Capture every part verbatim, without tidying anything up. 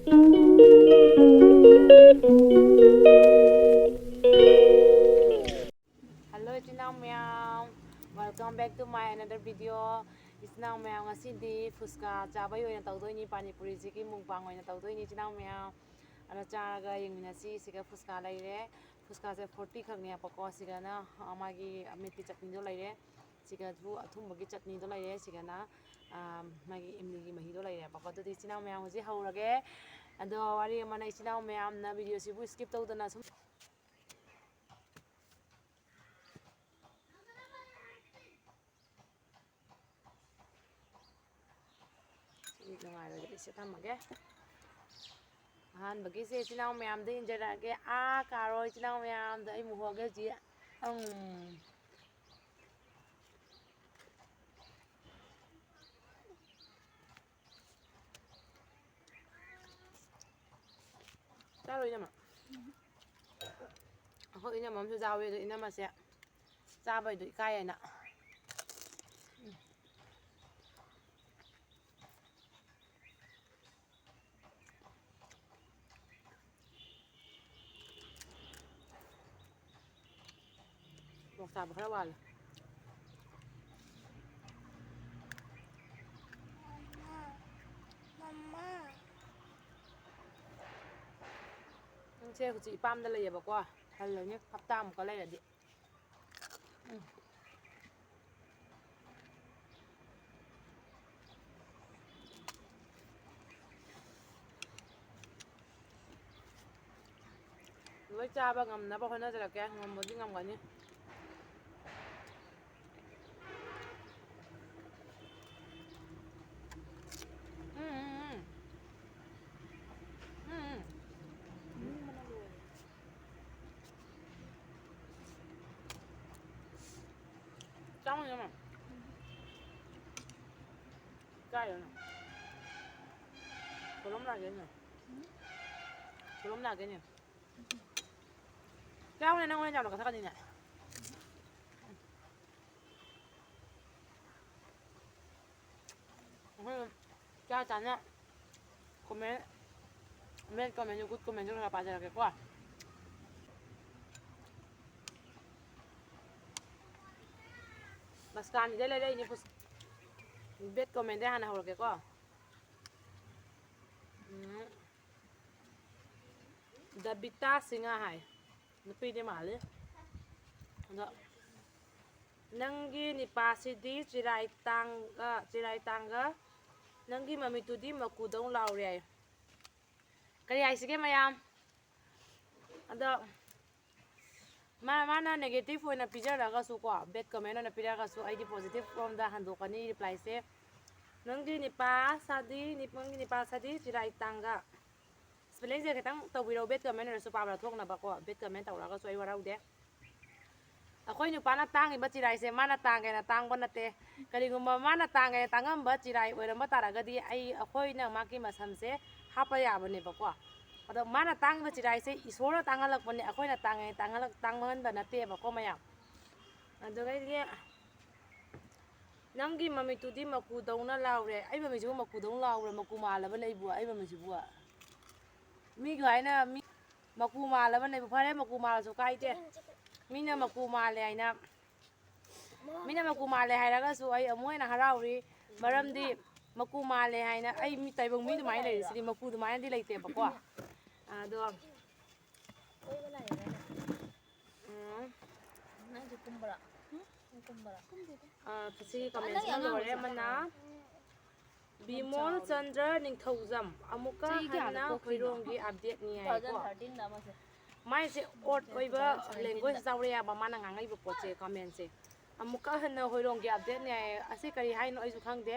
Hello, ꯏꯆꯤꯟ ꯏꯅꯥꯎ ꯃꯌꯥꯝ, welcome back to my another video. ꯏꯆꯤꯟ ꯏꯅꯥꯎ ꯃꯌꯥꯝ, ꯉꯁꯤꯗꯤ ꯐꯨꯁꯀꯥ ꯆꯥꯕꯒꯤ ꯑꯣꯏꯅ ꯇꯧꯗꯣꯏꯅꯤ, ꯄꯥꯅꯤꯄꯨꯔꯤꯁꯤꯒꯤ ꯃꯨꯛꯕꯥꯡ ꯑꯣꯏꯅ ꯇꯧꯗꯣꯏꯅꯤ, ꯏꯆꯤꯟ ꯏꯅꯥꯎ ꯃꯌꯥꯝ꯫ ꯑꯗꯣ ꯆꯥꯔꯒ ꯌꯦꯡꯃꯤꯟꯅꯁꯤ꯫ ꯁꯤꯒ ꯐꯨꯁꯀꯥ ꯂꯩꯔꯦ꯫ ꯐꯨꯁꯀꯥꯁꯦ forty ꯈꯛꯅꯦꯕꯀꯣ꯫ ꯁꯤꯒꯅ, ꯑ, ꯃꯥꯒꯤ ꯃꯤꯠꯀꯤ ꯆꯠꯅꯤꯗꯣ ꯂꯩꯔꯦ꯫ ꯁꯤꯒꯁꯨ ꯑꯊꯨꯝꯕꯒꯤ ꯆꯠꯅꯤꯗꯣ ꯂꯩꯔꯦ꯫ ꯁꯤꯒꯅ, ꯑ, ꯃꯥꯒꯤ ꯏꯝꯂꯤꯒꯤ ꯃꯍꯤꯗꯣ ꯂꯩꯔꯦꯕꯀꯣ꯫ ꯑꯗꯨꯗꯤ ꯏꯆꯤꯟ ꯏꯅꯥꯎ ꯃꯌꯥꯝ, ꯍꯧꯖꯤꯛ ꯍꯧꯔꯒꯦ꯫ ꯑꯗꯣ ꯋꯥꯔꯤ ꯑꯃꯅ, ꯏꯆꯤꯟ ꯏꯅꯥꯎ ꯃꯌꯥꯝꯅ videoꯁꯤꯕꯨ skip ꯇꯧꯗꯅ ꯁꯨꯝ ꯁꯤ ꯅꯨꯡꯉꯥꯏꯔꯣꯏꯗ꯭ꯔꯦ, ꯁꯤ ꯊꯝꯃꯒꯦ꯫ ꯑꯍꯥꯟꯕꯒꯤꯁꯦ ꯏꯆꯤꯟ ꯏꯅꯥꯎ ꯃꯌꯥꯝꯗ ꯏꯟꯖꯔꯛꯑꯒꯦ꯫ ꯑꯥ, ꯀꯥꯔꯣ ꯏꯆꯤꯟ ꯏꯅꯥꯎ ꯃꯌꯥꯝꯗ ꯑꯩ ꯃꯨꯛ ꯍꯣꯒꯦ ꯍꯧꯖꯤꯛ꯫ ꯎꯝ꯫ ꯆꯥꯔꯣ, ꯏꯅꯝꯃ꯫ ꯑꯩꯈꯣꯏ ꯏꯅꯝꯃ ꯑꯃꯁꯨ ꯌꯥꯎꯋꯦ, ꯑꯗꯣ ꯏꯅꯝꯃꯁꯦ ꯆꯥꯕꯩꯗꯣ ꯏꯀꯥꯏ ꯍꯥꯏꯅ꯫ ꯃꯣꯔꯣꯛ ꯁꯥꯕ ꯈꯔ ꯋꯥꯠꯂꯦ꯫ ꯁꯦ ꯍꯧꯖꯤꯛ ꯏꯄꯥꯝꯗ ꯂꯩꯌꯦꯕꯀꯣ, ꯍꯜꯂꯅꯤ ꯍꯞꯇꯥꯃꯨꯛꯀ ꯂꯩꯔꯗꯤ꯫ ꯎꯝ꯫ ꯂꯣꯏ ꯆꯥꯕ ꯉꯝꯅꯕ ꯍꯣꯠꯅꯖꯔꯛꯀꯦ꯫ ꯉꯝꯕꯗꯤ ꯉꯝꯒꯅꯤ꯫ ꯎꯝ, ꯎꯝ, ꯎꯝ꯫ ꯎꯝ, ꯎꯝ꯫ ꯆꯥꯎꯅꯦ, ꯏꯅꯝꯃ꯫ ꯀꯥꯏꯗꯅꯣ? ꯀꯣꯂꯣꯝ ꯂꯥꯛꯀꯦꯅꯦ꯫ ꯀꯣꯂꯣꯝ ꯂꯥꯛꯀꯦꯅꯦ꯫ ꯆꯥꯎꯅꯦ, ꯅꯪ ꯍꯣꯔꯦꯟ ꯆꯥꯕꯗ ꯀꯛꯊꯠꯀꯅꯤꯅꯦ꯫ ꯑꯩꯈꯣꯏ ꯆꯥ ꯆꯥꯅ comment Bad comment, good comment ꯈꯔ ꯄꯥꯖꯔꯛꯀꯦꯀꯣ꯫ ꯃꯁꯀꯥꯟꯒꯤꯗ ꯂꯩꯔꯛꯏꯅꯦ ꯄꯨꯁ-, bad commentꯇꯩ ꯍꯥꯟꯅ ꯍꯧꯔꯛꯀꯦꯀꯣ꯫ ꯎꯝ꯫ ꯗꯕꯤꯇꯥ ꯁꯤꯡꯍ ꯍꯥꯏ꯫ ꯅꯨꯄꯤꯗꯤ ꯃꯥꯜꯂꯤ꯫ ꯑꯗꯣ ꯅꯪꯒꯤ ꯅꯤꯄꯥꯁꯤꯗꯤ ꯆꯤꯔꯥꯏ ꯇꯥꯡꯒ, ꯆꯤꯔꯥꯏ ꯇꯥꯡꯒ, ꯅꯪꯒꯤ ꯃꯃꯤꯠꯇꯨꯗꯤ ꯃꯀꯨꯗꯧ ꯂꯥꯎꯔꯦ ꯍꯥꯏ꯫ ꯀꯔꯤ ꯍꯥꯏꯁꯤꯒꯦ ꯃꯌꯥꯝ? ꯑꯗꯣ ꯃꯥ-, ꯃꯥꯅ negative ꯑꯣꯏꯅ ꯄꯤꯖꯔꯒꯁꯨꯀꯣ, bad comment ꯑꯣꯏꯅ ꯄꯤꯔꯒꯁꯨ ꯑꯩꯗꯤ positive ꯔꯣꯝꯗ ꯍꯟꯗꯣꯛꯀꯅꯤ replyꯁꯦ꯫ ꯅꯪꯒꯤ ꯅꯤꯄꯥ ꯁꯥꯗꯤ, ꯅꯪꯒꯤ ꯅꯤꯄꯥ ꯁꯥꯗꯤ ꯆꯤꯔꯥꯏ ꯇꯥꯡꯒ꯫ Spellingꯁꯦ ꯈꯤꯇꯪ ꯇꯧꯕꯤꯔꯛꯑꯣ, bad comment ꯑꯣꯏꯔꯁꯨ ꯄꯥꯕꯗ ꯊꯣꯛꯅꯕꯀꯣ꯫ Bad comment ꯇꯧꯔꯒꯁꯨ ꯑꯩ ꯋꯥꯔꯧꯗꯦ꯫ ꯑꯩꯈꯣꯏ ꯅꯨꯄꯥꯅ ꯇꯥꯡꯉꯤꯕ ꯆꯤꯔꯥꯏꯁꯦ ꯃꯥꯅ ꯇꯥꯡꯒꯦꯅ ꯇꯥꯡꯕ ꯅꯠꯇꯦ꯫ ꯀꯔꯤꯒꯨꯝꯕ ꯃꯥꯅ ꯇꯥꯡꯒꯦꯅ ꯇꯥꯡꯉꯝꯕ ꯆꯤꯔꯥꯏ ꯑꯣꯏꯔꯝꯕ ꯇꯥꯔꯒꯗꯤ ꯑꯩ, ꯑꯩꯈꯣꯏꯅ ꯃꯥꯒꯤ ꯃꯁꯝꯁꯦ ꯍꯥꯞꯄ ꯌꯥꯕꯅꯦꯕꯀꯣ꯫ ꯑꯗꯣ ꯃꯥꯅ ꯇꯥꯡꯉꯤꯕ ꯆꯤꯔꯥꯏꯁꯦ ꯏꯁꯣꯔꯅ ꯇꯥꯡꯍꯜꯂꯛꯄꯅꯦ, ꯑꯩꯈꯣꯏꯅ ꯇꯥꯡꯉꯦ ꯇꯥꯡꯍꯜꯂꯛ-, ꯇꯥꯡꯍꯟꯕ ꯅꯠꯇꯦꯕꯀꯣ ꯃꯌꯥꯝ꯫ ꯑꯗꯨꯒꯩꯗꯤ ꯅꯪꯒꯤ ꯃꯃꯤꯠꯇꯨꯗꯤ ꯃꯀꯨꯗꯧꯅ ꯂꯥꯎꯔꯦ꯫ ꯑꯩ ꯃꯃꯤꯠꯁꯤꯕꯨ ꯃꯀꯨꯗꯧꯅ ꯂꯥꯎꯕ꯭ꯔꯥ? ꯃꯀꯨ ꯃꯥꯜꯂꯕꯅꯦ ꯑꯩꯕꯨ, ꯑꯩ ꯃꯃꯤꯠꯁꯤꯕꯨ꯫ ꯃꯤꯒꯤ ꯍꯥꯏꯅ ꯃꯤ ꯃꯀꯨ ꯃꯥꯜꯂꯕꯅꯦꯕꯨ꯫ ꯐꯔꯦ, ꯃꯀꯨ ꯃꯥꯜꯂꯁꯨ ꯀꯥꯏꯗꯦ꯫ ꯃꯤꯅ ꯃꯀꯨ ꯃꯥꯜꯂꯦ ꯍꯥꯏꯅ, ꯃꯤꯅ ꯃꯀꯨ ꯃꯥꯜꯂꯦ ꯍꯥꯏꯔꯒꯁꯨ ꯑꯩ ꯑꯃꯨꯛ ꯍꯦꯟꯅ ꯍꯔꯥꯎꯔꯤ꯫ ꯃꯔꯝꯗꯤ ꯃꯀꯨ ꯃꯥꯜꯂꯦ ꯍꯥꯏꯅ ꯑꯩ ꯃꯤ ꯇꯥꯏꯕꯪ ꯃꯤ ꯑꯗꯨꯃꯥꯏꯅ ꯂꯩꯔꯤꯁꯤꯗꯤ ꯃꯀꯨ ꯑꯗꯨꯃꯥꯏꯅꯗꯤ ꯂꯩꯇꯦꯕꯀꯣ꯫ ꯑꯗꯣ, ꯎꯝ꯫ ꯅꯪꯁꯨ ꯀꯨꯝꯕ꯭ꯔꯥ? ꯎꯝ? ꯅꯪ ꯀꯨꯝꯕ꯭ꯔꯥ? ꯑꯥ, ꯁꯤ comment ꯑꯃ ꯂꯣꯏꯔꯦ꯫ ꯑꯃꯅ ꯕꯤꯃꯣꯜ ꯆꯟꯗ꯭ꯔ ꯅꯤꯡꯊꯧꯖꯝ, ꯑꯃꯨꯛꯀ ꯆꯍꯤ ꯀꯌꯥꯗ ꯍꯟꯅ ꯄꯣꯛꯈꯤꯅꯣ? ꯍꯣꯏꯔꯣꯡꯒꯤ updateꯅꯤ ꯍꯥꯏꯀꯣ꯫ Two thousand thirteenꯗ ꯑꯃꯁꯦ꯫ ꯃꯥꯏꯁꯦ odd ꯑꯣꯏꯕ language ꯌꯥꯎꯔꯦ ꯍꯥꯏꯕ ꯃꯥꯅ ꯉꯥꯡꯉꯛꯏꯕ ꯄꯣꯠꯁꯦ, commentꯁꯦ꯫ ꯑꯃꯨꯛꯀ ꯍꯟꯅ ꯍꯣꯏꯔꯣꯡꯒꯤ updateꯅꯤ ꯍꯥꯏ꯫ ꯑꯁꯤ ꯀꯔꯤ ꯍꯥꯏꯅꯣ ꯑꯩꯁꯨ ꯈꯪꯗꯦ꯫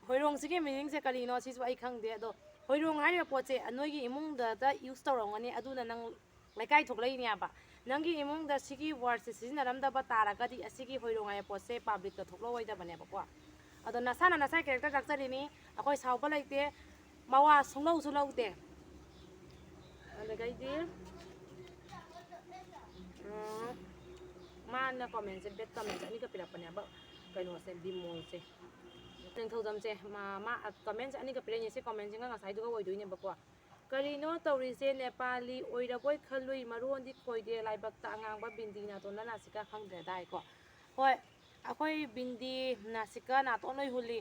ꯍꯣꯏꯔꯣꯡꯁꯤꯒꯤ meaningꯁꯦ ꯀꯔꯤꯅꯣ ꯁꯤꯁꯨ ꯑꯩ ꯈꯪꯗꯦ꯫ ꯑꯗꯣ ꯍꯣꯏꯔꯣꯡ ꯍꯥꯏꯔꯤꯕ ꯄꯣꯠꯁꯦ ꯅꯣꯏꯒꯤ ꯏꯃꯨꯡꯗꯇ use ꯇꯧꯔꯝꯒꯅꯤ, ꯑꯗꯨꯅ ꯅꯪ ꯂꯩꯀꯥꯏ ꯊꯣꯛꯂꯛꯏꯅꯦꯕ꯫ ꯅꯪꯒꯤ ꯏꯃꯨꯡꯗ ꯁꯤꯒꯤ wordꯁꯦ ꯁꯤꯖꯤꯟꯅꯔꯝꯗꯕ ꯇꯥꯔꯒꯗꯤ ꯑꯁꯤꯒꯤ ꯍꯣꯏꯔꯣꯡ ꯍꯥꯏꯕ ꯄꯣꯠꯁꯦ publicꯇ ꯊꯣꯛꯂꯛꯑꯣꯏꯗꯕꯅꯦꯕꯀꯣ꯫ ꯑꯗꯣ ꯅꯁꯥꯅ ꯅꯁꯥꯒꯤ character ꯂꯥꯛꯆꯔꯤꯅꯤ, ꯑꯩꯈꯣꯏ ꯁꯥꯎꯕ ꯂꯩꯇꯦ, ꯃꯋꯥ ꯁꯨꯡꯂꯧꯁꯨ ꯂꯧꯗꯦ꯫ ꯑꯗꯨꯗꯒꯤꯗꯤ, ꯎꯝ, ꯃꯥꯅ commentꯁꯦ, bad commentꯁꯦ ꯑꯅꯤꯈꯛ ꯄꯤꯔꯛꯄꯅꯦꯕ, ꯀꯩꯅꯣꯁꯦ, ꯕꯤꯃꯣꯜꯁꯦ, ꯅꯤꯡꯊꯧꯖꯝꯁꯦ꯫ ꯃꯥ, ꯃꯥ commentꯁꯦ ꯑꯅꯤꯈꯛ ꯄꯤꯔꯛꯏꯅꯦ꯫ ꯁꯤ commentꯁꯤꯒ ꯉꯁꯥꯏꯗꯨꯒ ꯑꯣꯏꯗꯣꯏꯅꯦꯕꯀꯣ꯫ ꯀꯔꯤꯅꯣ ꯇꯧꯔꯤꯁꯦ? ꯅꯦꯄꯥꯂꯤ ꯑꯣꯏꯔꯕꯣꯏ ꯈꯜꯂꯨꯏ, ꯃꯔꯣꯟꯗꯤ ꯈꯣꯏꯗꯦ, ꯂꯥꯏꯕꯛꯇ ꯑꯉꯥꯡꯕ ꯕꯤꯟꯗꯤ ꯅꯥꯇꯣꯟꯗ ꯅꯥꯁꯤꯀꯥ ꯈꯪꯗ꯭ꯔꯦꯗꯥꯏꯀꯣ꯫ ꯍꯣꯏ, ꯑꯩꯈꯣꯏ ꯕꯤꯟꯗꯤ, ꯅꯥꯁꯤꯀꯥ, ꯅꯥꯇꯣꯟ ꯂꯣꯏ ꯍꯨꯜꯂꯤ꯫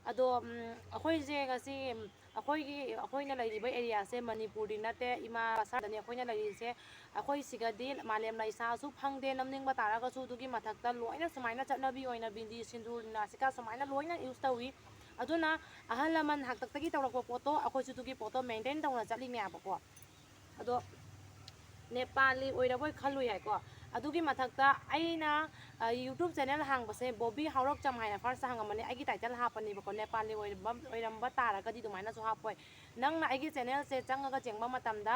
ꯑꯗꯣ, ꯎꯝ, ꯑꯩꯈꯣꯏꯁꯦ ꯉꯁꯤ, ꯎꯝ, ꯑꯩꯈꯣꯏꯒꯤ, ꯑꯩꯈꯣꯏꯅ ꯂꯩꯔꯤꯕ ꯑꯦꯔꯤꯌꯥꯁꯦ ꯃꯅꯤꯄꯨꯔꯗꯤ ꯅꯠꯇꯦ, ꯏꯃꯥ ꯕꯖꯥꯔꯗꯅꯤ ꯑꯩꯈꯣꯏꯅ ꯂꯩꯔꯤꯁꯦ꯫ ꯑꯩꯈꯣꯏ ꯁꯤꯒꯗꯤ ꯃꯥꯂꯦꯝ ꯂꯩꯁꯥꯁꯨ ꯐꯪꯗꯦ, ꯅꯝꯅꯤꯡꯕ ꯇꯥꯔꯒꯁꯨ꯫ ꯑꯗꯨꯒꯤ ꯃꯊꯛꯇ ꯂꯣꯏꯅ ꯁꯨꯃꯥꯏꯅ ꯆꯠꯅꯕꯤ ꯑꯣꯏꯅ ꯕꯤꯟꯗꯤ, ꯁꯤꯟꯗꯨꯔ, ꯅꯥꯁꯤꯀꯥ ꯁꯨꯃꯥꯏꯅ ꯂꯣꯏꯅ ꯌꯨꯁ ꯇꯧꯏ꯫ ꯑꯗꯨꯅ ꯑꯍꯜ ꯂꯃꯟ ꯍꯥꯛꯇꯛꯇꯒꯤ ꯇꯧꯔꯛꯄ ꯄꯣꯠꯇꯣ ꯑꯩꯈꯣꯏꯁꯨ ꯑꯗꯨꯒꯤ ꯄꯣꯠꯇꯣ ꯃꯦꯟꯇꯦꯟ ꯇꯧꯅ ꯆꯠꯂꯤꯅꯦꯕꯀꯣ꯫ ꯑꯗꯣ ꯅꯦꯄꯥꯂꯤ ꯑꯣꯏꯔꯕꯣꯏ ꯈꯜꯂꯨꯏ ꯍꯥꯏꯀꯣ꯫ ꯑꯗꯨꯒꯤ ꯃꯊꯛꯇ ꯑꯩꯅ, ꯑ, YouTube ꯆꯦꯅꯦꯜ ꯍꯥꯡꯕꯁꯦ ꯕꯣꯕꯤ ꯍꯥꯎꯔꯛꯆꯝ ꯍꯥꯏꯅ ꯐꯥꯔꯁꯇ ꯍꯥꯡꯉꯝꯕꯅꯦ꯫ ꯑꯩꯒꯤ ꯇꯥꯏꯇꯜ ꯍꯥꯞꯄꯅꯦꯕꯀꯣ, ꯅꯦꯄꯥꯂꯤ ꯑꯣꯏꯔꯝꯕ, ꯑꯣꯏꯔꯝꯕ ꯇꯥꯔꯒꯗꯤ ꯑꯗꯨꯃꯥꯏꯅꯁꯨ ꯍꯥꯞꯄꯣꯏ꯫ ꯅꯪꯅ ꯑꯩꯒꯤ ꯆꯦꯅꯦꯜꯁꯦ ꯆꯪꯉꯒ ꯆꯦꯡꯕ ꯃꯇꯝꯗ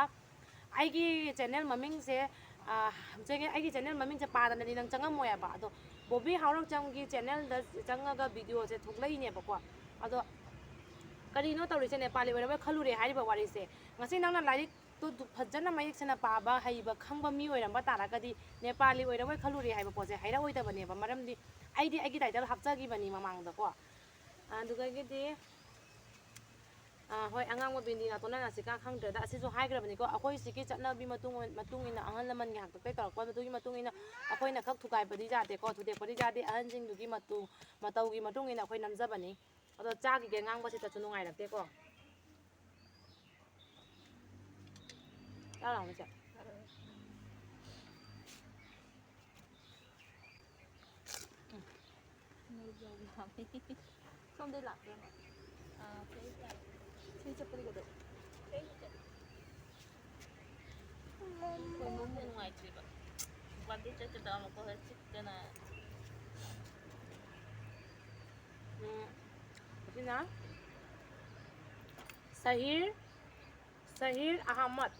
ꯑꯩꯒꯤ ꯆꯦꯅꯦꯜ ꯃꯃꯤꯡꯁꯦ, ꯑ, ꯆꯦꯅꯦꯜ, ꯑꯩꯒꯤ ꯆꯦꯅꯦꯜ ꯃꯃꯤꯡꯁꯦ ꯄꯥꯗꯅꯗꯤ ꯅꯪ ꯆꯪꯉꯝꯃꯣꯏꯕ꯫ ꯑꯗꯣ ꯕꯣꯕꯤ ꯍꯥꯎꯔꯛꯆꯝꯒꯤ ꯆꯦꯅꯦꯜꯗ ꯆꯪꯉꯒ ꯚꯤꯗꯤꯑꯣꯁꯦ ꯊꯣꯛꯂꯛꯏꯅꯦꯕꯀꯣ꯫ ꯑꯗꯣ ꯀꯔꯤꯅꯣ ꯇꯧꯔꯤꯁꯦ, ꯅꯦꯄꯥꯂꯤ ꯑꯣꯏꯔꯕ ꯈꯜꯂꯨꯔꯦ ꯍꯥꯏꯔꯤꯕ ꯋꯥꯔꯤꯁꯦ꯫ ꯉꯁꯤ ꯅꯪꯅ ꯂꯥꯏꯔꯤꯛꯇꯨ ꯐꯖꯅ ꯃꯌꯦꯛ ꯁꯦꯡꯅ ꯄꯥꯕ ꯍꯩꯕ ꯈꯪꯕ ꯃꯤ ꯑꯣꯏꯔꯝꯕ ꯇꯥꯔꯒꯗꯤ ꯅꯦꯄꯥꯂꯤ ꯑꯣꯏꯔꯕꯣꯏ ꯈꯜꯂꯨꯔꯦ ꯍꯥꯏꯕ ꯄꯣꯠꯁꯦ ꯍꯥꯏꯔꯛꯑꯣꯏꯗꯕꯅꯦꯕ꯫ ꯃꯔꯝꯗꯤ ꯑꯩꯗꯤ ꯑꯩꯒꯤ ꯇꯥꯏꯇꯜ ꯍꯥꯞꯆꯈꯤꯕꯅꯤ ꯃꯃꯥꯡꯗꯀꯣ꯫ ꯑꯗꯨꯗꯒꯤꯗꯤ, ꯑꯥ, ꯍꯣꯏ, ꯑꯉꯥꯡꯕ ꯕꯤꯟꯗꯤ ꯅꯥꯇꯣꯟ ꯅꯥꯁꯤꯀꯥ ꯈꯪꯗ꯭ꯔꯦꯗ꯫ ꯑꯁꯤꯁꯨ ꯍꯥꯏꯈ꯭ꯔꯕꯅꯤꯀꯣ, ꯑꯩꯈꯣꯏ ꯁꯤꯒꯤ ꯆꯠꯅꯕꯤ ꯃꯇꯨꯡ ꯑꯣꯏ-, ꯃꯇꯨꯡ ꯏꯟꯅ, ꯑꯍꯜ ꯂꯃꯟꯒꯤ ꯍꯥꯛꯇꯛꯇꯒꯤ ꯇꯧꯔꯛꯄ ꯃꯇꯨꯡꯒꯤ ꯃꯇꯨꯡ ꯏꯟꯅ ꯑꯩꯈꯣꯏꯅ ꯈꯛ ꯊꯨꯒꯥꯏꯕꯗꯤ ꯌꯥꯗꯦꯀꯣ, ꯊꯨꯗꯦꯛꯄꯗꯤ ꯌꯥꯗꯦ꯫ ꯑꯍꯟꯁꯤꯡꯗꯨꯒꯤ ꯃꯇꯨ-, ꯃꯇꯧꯒꯤ ꯃꯇꯨꯡ ꯏꯟꯅ ꯑꯩꯈꯣꯏ ꯅꯝꯖꯕꯅꯤ꯫ ꯑꯗꯣ ꯆꯥꯈꯤꯒꯦ, ꯉꯥꯡꯕꯁꯤꯗꯁꯨ ꯅꯨꯡꯉꯥꯏꯔꯛꯇꯦꯀꯣ꯫ ꯆꯥ ꯂꯥꯎꯅꯦ ꯆꯦ꯫ ꯃꯣꯔꯣꯛ ꯌꯥꯎꯕ ꯍꯥꯞꯄꯦ꯫ ꯁꯣꯝꯗꯩ ꯂꯥꯛꯄ꯭ꯔꯥ? ꯑꯥ, ꯁꯤ ꯆꯠꯄꯗꯤ ꯀꯩꯗꯧ? ꯀꯣꯏꯕꯕꯨ ꯅꯨꯡꯉꯥꯏꯇ꯭ꯔꯤꯕ꯫ ꯕꯥꯔꯗꯦ ꯆꯠꯀꯗꯕ ꯑꯃꯨꯛꯀ ꯍꯦꯛ ꯆꯤꯛꯇꯅ꯫ ꯎꯝ, ꯑꯁꯤꯅ ꯁꯍꯤꯔ, ꯁꯍꯤꯔ ꯑꯍꯃꯗ꯫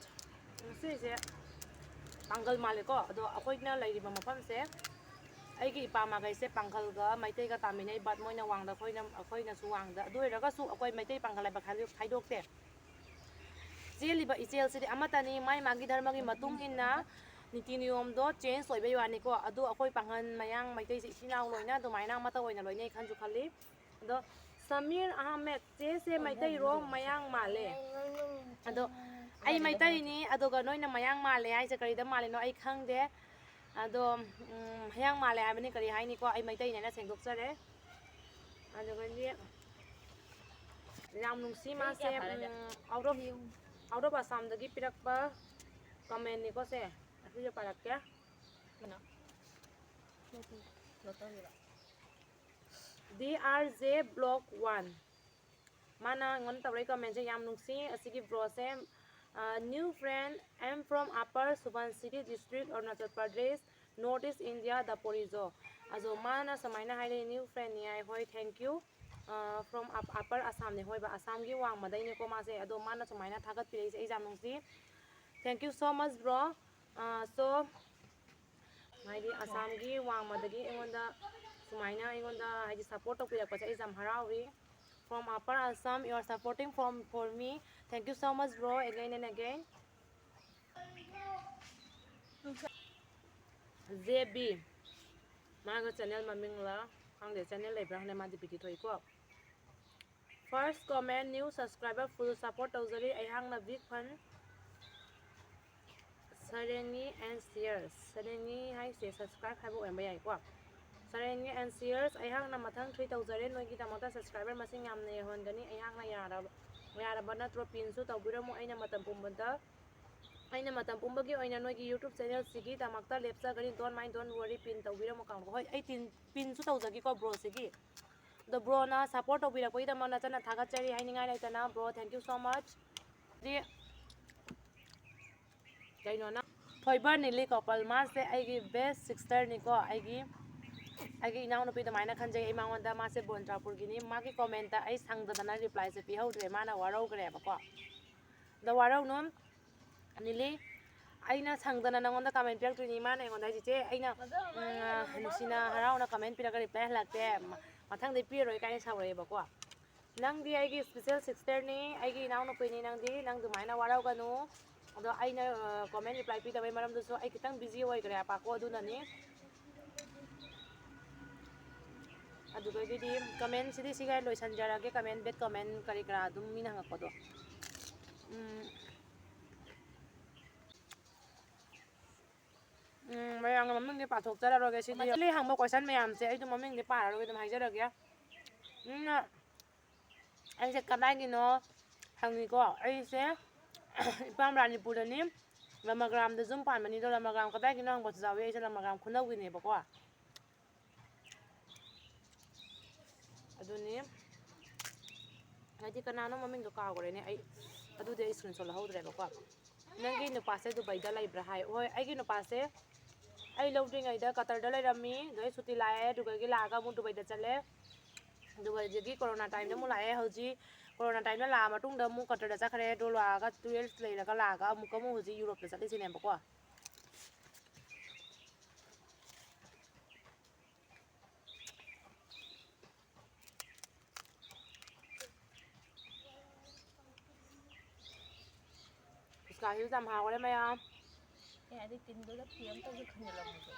ꯁꯤꯁꯦ ꯄꯥꯡꯒꯜ ꯃꯥꯜꯂꯦꯀꯣ꯫ ꯑꯗꯣ ꯑꯩꯈꯣꯏꯅ ꯂꯩꯔꯤꯕ ꯃꯐꯝꯁꯦ, ꯑꯩꯒꯤ ꯏꯄꯥ ꯃꯈꯩꯁꯦ ꯄꯥꯡꯒꯜꯒ ꯃꯩꯇꯩꯒ ꯇꯥꯃꯤꯟꯅꯩ, but ꯃꯣꯏꯅ ꯋꯥꯡꯗ, ꯑꯩꯈꯣꯏꯅ, ꯑꯩꯈꯣꯏꯅꯁꯨ ꯋꯥꯡꯗ꯫ ꯑꯗꯨ ꯑꯣꯏꯔꯒꯁꯨ ꯑꯩꯈꯣꯏ ꯃꯩꯇꯩ ꯄꯥꯡꯒꯜ ꯍꯥꯏꯕ ꯈꯥꯏꯗꯣꯛ-, ꯈꯥꯏꯗꯣꯛꯇꯦ꯫ ꯆꯦꯜꯂꯤꯕ ꯏꯆꯦꯜꯁꯤꯗꯤ ꯑꯃꯠꯇꯅꯤ, ꯃꯥꯏ ꯃꯥꯒꯤ ꯙꯔꯃꯒꯤ ꯃꯇꯨꯡ ꯏꯟꯅ ꯅꯤꯇꯤ ꯅꯤꯌꯣꯝꯗꯣ ꯆꯦꯟꯖ ꯑꯣꯏꯕꯩ ꯋꯥꯅꯤꯀꯣ꯫ ꯑꯗꯨ ꯑꯩꯈꯣꯏ ꯄꯥꯡꯒꯜ ꯃꯌꯥꯡ ꯃꯩꯇꯩꯁꯦ ꯏꯆꯤꯟ ꯏꯅꯥꯎ ꯂꯣꯏꯅ ꯑꯗꯨꯃꯥꯏꯅ ꯑꯃꯠꯇ ꯑꯣꯏꯅ ꯂꯣꯏꯅꯩ ꯈꯟꯁꯨ ꯈꯜꯂꯤ꯫ ꯑꯗꯣ ꯁꯃꯤꯔ ꯑꯍꯃꯦꯗ, ꯆꯦꯁꯦ ꯃꯩꯇꯩꯔꯣ ꯃꯌꯥꯡ ꯃꯥꯜꯂꯦ? ꯑꯗꯣ ꯑꯩ ꯃꯩꯇꯩꯅꯤ, ꯑꯗꯨꯒ ꯅꯣꯏꯅ ꯃꯌꯥꯡ ꯃꯥꯜꯂꯦ ꯍꯥꯏꯁꯦ ꯀꯔꯤꯗ ꯃꯥꯜꯂꯤꯅꯣ ꯑꯩ ꯈꯪꯗꯦ꯫ ꯑꯗꯣ ꯎꯝ, ꯃꯌꯥꯡ ꯃꯥꯜꯂꯦ ꯍꯥꯏꯕꯅꯤ, ꯀꯔꯤ ꯍꯥꯏꯅꯤꯀꯣ, ꯑꯩ ꯃꯩꯇꯩꯅꯦꯅ ꯁꯦꯡꯗꯣꯛꯆꯔꯦ꯫ ꯑꯗꯨꯒꯗꯤ ꯌꯥꯝ ꯅꯨꯡꯁꯤ ꯃꯥꯁꯦ꯫ ꯎꯝ, out of, out of Assamꯗꯒꯤ ꯄꯤꯔꯛꯄ commentꯅꯤꯀꯣ ꯁꯦ꯫ ꯑꯁꯤꯁꯨ ꯄꯥꯔꯛꯀꯦ꯫ D R J block one. ꯃꯥꯅ ꯑꯩꯉꯣꯟꯗ ꯇꯧꯔꯛꯏ commentꯁꯦ ꯌꯥꯝ ꯅꯨꯡꯁꯤ꯫ ꯑꯁꯤꯒꯤ broꯁꯦ, "New friend, I am from Upper Subansiri district, Arunachal Pradesh, North East India, Daporijo." ꯑꯗꯣ ꯃꯥꯅ ꯁꯨꯃꯥꯏꯅ ꯍꯥꯏꯔꯛꯏ, "New friendꯅꯤ ꯍꯥꯏ, ꯍꯣꯏ, thank you꯫ From Upper Assamꯅꯦ, ꯍꯣꯏꯕ, ꯑꯁꯥꯝꯒꯤ ꯋꯥꯡꯃꯗꯩꯅꯦꯀꯣ ꯃꯥꯁꯦ꯫ ꯑꯗꯣ ꯃꯥꯅ ꯁꯨꯃꯥꯏꯅ ꯊꯥꯒꯠꯄꯤꯔꯛꯏꯁꯦ ꯑꯩ ꯌꯥꯝ ꯅꯨꯡꯁꯤ꯫ Thank you so much, bro꯫ So, ꯍꯥꯏꯗꯤ ꯑꯁꯥꯝꯒꯤ ꯋꯥꯡꯃꯗꯒꯤ ꯑꯩꯉꯣꯟꯗ ꯁꯨꯃꯥꯏꯅ ꯑꯩꯉꯣꯟꯗ ꯍꯥꯏꯗꯤ support ꯇꯧꯕꯤꯔꯛꯄꯁꯦ ꯑꯩ ꯌꯥꯝ ꯍꯔꯥꯎꯏ꯫ From Upper Assam, you are supporting from, for me. Thank you so much, bro, again and again. J B. ꯃꯥꯒ channel ꯃꯃꯤꯡꯂ ꯈꯪꯗꯦ, channel ꯂꯩꯕ꯭ꯔꯥ ꯈꯪꯗꯦ, ꯃꯥꯗꯤ ꯕꯤꯗꯤ ꯊꯣꯛꯏꯀꯣ꯫ First comment, new subscriber, full support ꯇꯧꯖꯔꯤ ꯑꯩꯍꯥꯛꯅ, big fan꯫ ꯁꯔꯦꯡꯉꯤ and shares꯫ ꯁꯔꯦꯡꯉꯤ ꯍꯥꯏꯁꯦ subscribe ꯍꯥꯏꯕ ꯑꯣꯏꯔꯝꯕ ꯌꯥꯏꯀꯣ꯫ ꯁꯔꯦꯡꯉꯤ and shares꯫ ꯑꯩꯍꯥꯛꯅ ꯃꯊꯪ three ꯇꯧꯖꯔꯦ꯫ ꯅꯣꯏꯒꯤꯗꯃꯛꯇ subscriber ꯃꯁꯤꯡ ꯌꯥꯝꯅ ꯌꯧꯍꯟꯒꯅꯤ꯫ ꯑꯩꯍꯥꯛꯅ ꯌꯥꯔꯕ, ꯌꯥꯔꯕ ꯅꯠꯇ꯭ꯔꯣ? Pinꯁꯨ ꯇꯧꯕꯤꯔꯝꯃꯨ꯫ ꯑꯩꯅ ꯃꯇꯝ ꯄꯨꯝꯕꯗ, ꯑꯩꯅ ꯃꯇꯝ ꯄꯨꯝꯕꯒꯤ ꯑꯣꯏꯅ ꯅꯣꯏꯒꯤ YouTube channelꯁꯤꯒꯤꯗꯃꯛꯇ ꯂꯦꯞꯆꯒꯅꯤ꯫ Don't mind, don't worry, pin ꯇꯧꯕꯤꯔꯝꯃꯨ ꯀꯥꯡꯕꯨ꯫ ꯍꯣꯏ, ꯑꯩ pin, pinꯁꯨ ꯇꯧꯖꯒꯦꯀꯣ broꯁꯤꯒꯤ꯫ ꯑꯗꯣ broꯅ support ꯇꯧꯕꯤꯔꯛꯄꯒꯤꯗꯃꯛ ꯅꯆꯟꯅ ꯊꯥꯒꯠꯆꯔꯤ ꯍꯥꯏꯅꯤꯡꯉꯥꯏ ꯂꯩꯇꯅ, bro, thank you so much꯫ ꯗꯤ ꯀꯩꯅꯣꯅ ꯊꯣꯏꯕ ꯅꯤꯂꯤ ꯀꯣꯄꯜ, ꯃꯥꯁꯦ ꯑꯩꯒꯤ best sisterꯅꯤꯀꯣ, ꯑꯩꯒꯤ, ꯑꯩꯒꯤ ꯏꯅꯥꯎꯅꯨꯄꯤ ꯑꯗꯨꯃꯥꯏꯅ ꯈꯟꯖꯩ ꯑꯩ ꯃꯉꯣꯟꯗ꯫ ꯃꯥꯁꯦ ꯕꯣꯟꯆꯥꯄꯨꯔꯒꯤꯅꯤ꯫ ꯃꯥꯒꯤ commentꯇ ꯑꯩ ꯁꯪꯗꯗꯅ replyꯁꯦ ꯄꯤꯍꯧꯗ꯭ꯔꯦ, ꯃꯥꯅ ꯋꯥꯔꯧꯈ꯭ꯔꯦꯕꯀꯣ꯫ ꯑꯗꯣ ꯋꯥꯔꯧꯅꯨ ꯅꯤꯂꯤ, ꯑꯩꯅ ꯁꯪꯗꯅ ꯅꯉꯣꯟꯗ comment ꯄꯤꯔꯛꯇꯣꯏꯅꯤ꯫ ꯃꯥꯅ ꯑꯩꯉꯣꯟꯗ ꯍꯥꯏꯁꯦ, "ꯏꯆꯦ, ꯑꯩꯅ ꯎꯝ, ꯅꯨꯡꯁꯤꯅ ꯍꯔꯥꯎꯅ comment ꯄꯤꯔꯒ reply ꯍꯜꯂꯛꯇꯦ, ꯃ-, ꯃꯊꯪꯗꯤ ꯄꯤꯔꯔꯣꯏ" ꯀꯥꯏꯅ ꯁꯥꯎꯔꯛꯑꯦꯕꯀꯣ꯫ ꯅꯪꯗꯤ ꯑꯩꯒꯤ special sisterꯅꯤ, ꯑꯩꯒꯤ ꯏꯅꯥꯎꯅꯨꯄꯤꯅꯤ꯫ ꯅꯪꯗꯤ, ꯅꯪ ꯑꯗꯨꯃꯥꯏꯅ ꯋꯥꯔꯧꯒꯅꯨ꯫ ꯑꯗꯣ ꯑꯩꯅ comment reply ꯄꯤꯗꯕꯩ ꯃꯔꯝꯗꯨꯁꯨ ꯑꯩ ꯈꯤꯇꯪ busy ꯑꯣꯏꯈ꯭ꯔꯦꯕꯀꯣ, ꯑꯗꯨꯅꯅꯤ꯫ ꯑꯗꯨꯗꯒꯤꯗꯤ commentꯁꯤꯗꯤ ꯁꯤꯒ ꯂꯣꯏꯁꯤꯟꯖꯔꯒꯦ꯫ Comment, bad comment ꯀꯔꯤ ꯀꯔꯥ ꯑꯗꯨꯝ ꯃꯤꯅ ꯍꯪꯉꯛꯄꯗꯣ꯫ ꯎꯝ, ꯃꯃꯤꯡꯗꯤ ꯄꯥꯊꯣꯛꯆꯔꯔꯣꯏꯒꯦ꯫ ꯁꯤꯗꯤ ꯃꯊꯪ ꯍꯪꯕ question ꯃꯌꯥꯝꯁꯦ ꯑꯩ ꯑꯗꯨꯝ ꯃꯃꯤꯡꯗꯤ ꯄꯥꯔꯔꯣꯏꯒꯦ, ꯑꯗꯨꯝ ꯍꯥꯏꯖꯔꯒꯦ꯫ ꯎꯝ, ꯑꯩꯁꯦ ꯀꯗꯥꯏꯒꯤꯅꯣ ꯍꯪꯉꯤꯀꯣ꯫ ꯑꯩꯁꯦ ꯏꯄꯥꯝ ꯔꯥꯅꯤꯄꯨꯔꯗꯅꯤ, ꯂꯃꯒ꯭ꯔꯥꯝꯗ ꯌꯨꯝ ꯄꯥꯟꯕꯅꯤ꯫ ꯑꯗꯣ ꯂꯃꯒ꯭ꯔꯥꯝ ꯀꯗꯥꯏꯒꯤꯅꯣ ꯍꯪꯕꯁꯨ ꯌꯥꯎꯋꯤ꯫ ꯑꯩꯁꯦ ꯂꯃꯒ꯭ꯔꯥꯝ ꯈꯨꯅꯧꯒꯤꯅꯦꯕꯀꯣ꯫ ꯑꯗꯨꯅꯤ꯫ ꯍꯥꯏꯗꯤ ꯀꯅꯥꯅꯣ ꯃꯃꯤꯡꯗꯣ ꯀꯥꯎꯈ꯭ꯔꯦꯅꯦ ꯑꯩ꯫ ꯑꯗꯨꯗꯤ ꯑꯩ screenshot ꯂꯧꯍꯧꯗ꯭ꯔꯦꯕꯀꯣ꯫ "ꯅꯪꯒꯤ ꯅꯨꯄꯥꯁꯦ ꯗꯨꯕꯩꯗ ꯂꯩꯕ꯭ꯔꯥ?" ꯍꯥꯏ꯫ ꯍꯣꯏ, ꯑꯩꯒꯤ ꯅꯨꯄꯥꯁꯦ ꯑꯩ ꯂꯧꯗ꯭ꯔꯤꯉꯩꯗ ꯀꯇꯔꯗ ꯂꯩꯔꯝꯃꯤ꯫ ꯑꯗꯣ ꯑꯩ ꯁꯨꯇꯤ ꯂꯥꯛꯑꯦ꯫ ꯑꯗꯨꯗꯒꯤ ꯂꯥꯛꯑꯒ ꯑꯃꯨꯛ ꯗꯨꯕꯩꯗ ꯆꯠꯂꯦ꯫ ꯗꯨꯕꯩꯗꯒꯤ corona timeꯗ ꯑꯃꯨꯛ ꯂꯥꯛꯑꯦ꯫ ꯍꯧꯖꯤꯛ corona timeꯗ ꯂꯥꯛꯑ ꯃꯇꯨꯡꯗ ꯑꯃꯨꯛ ꯀꯇꯔꯗ ꯆꯠꯈ꯭ꯔꯦ꯫ ꯑꯗꯨ ꯂꯥꯛꯑꯒ twelve ꯂꯩꯔꯒ ꯂꯥꯛꯑꯒ ꯑꯃꯨꯛꯀ ꯑꯃꯨꯛ ꯍꯧꯖꯤꯛ Europeꯇ ꯆꯠꯂꯤꯁꯤꯅꯦꯕꯀꯣ꯫ ꯐꯨꯁꯀꯥꯁꯤꯁꯨ ꯌꯥꯝ ꯍꯥꯎꯈꯔꯦ ꯃꯌꯥꯝ꯫ ꯑꯦ, ꯑꯗꯩ ꯇꯤꯟꯗꯨꯗ ꯐꯤ ꯑꯝꯇꯁꯨ ꯈꯟꯖꯤꯜꯂꯝꯃꯨꯁꯦ꯫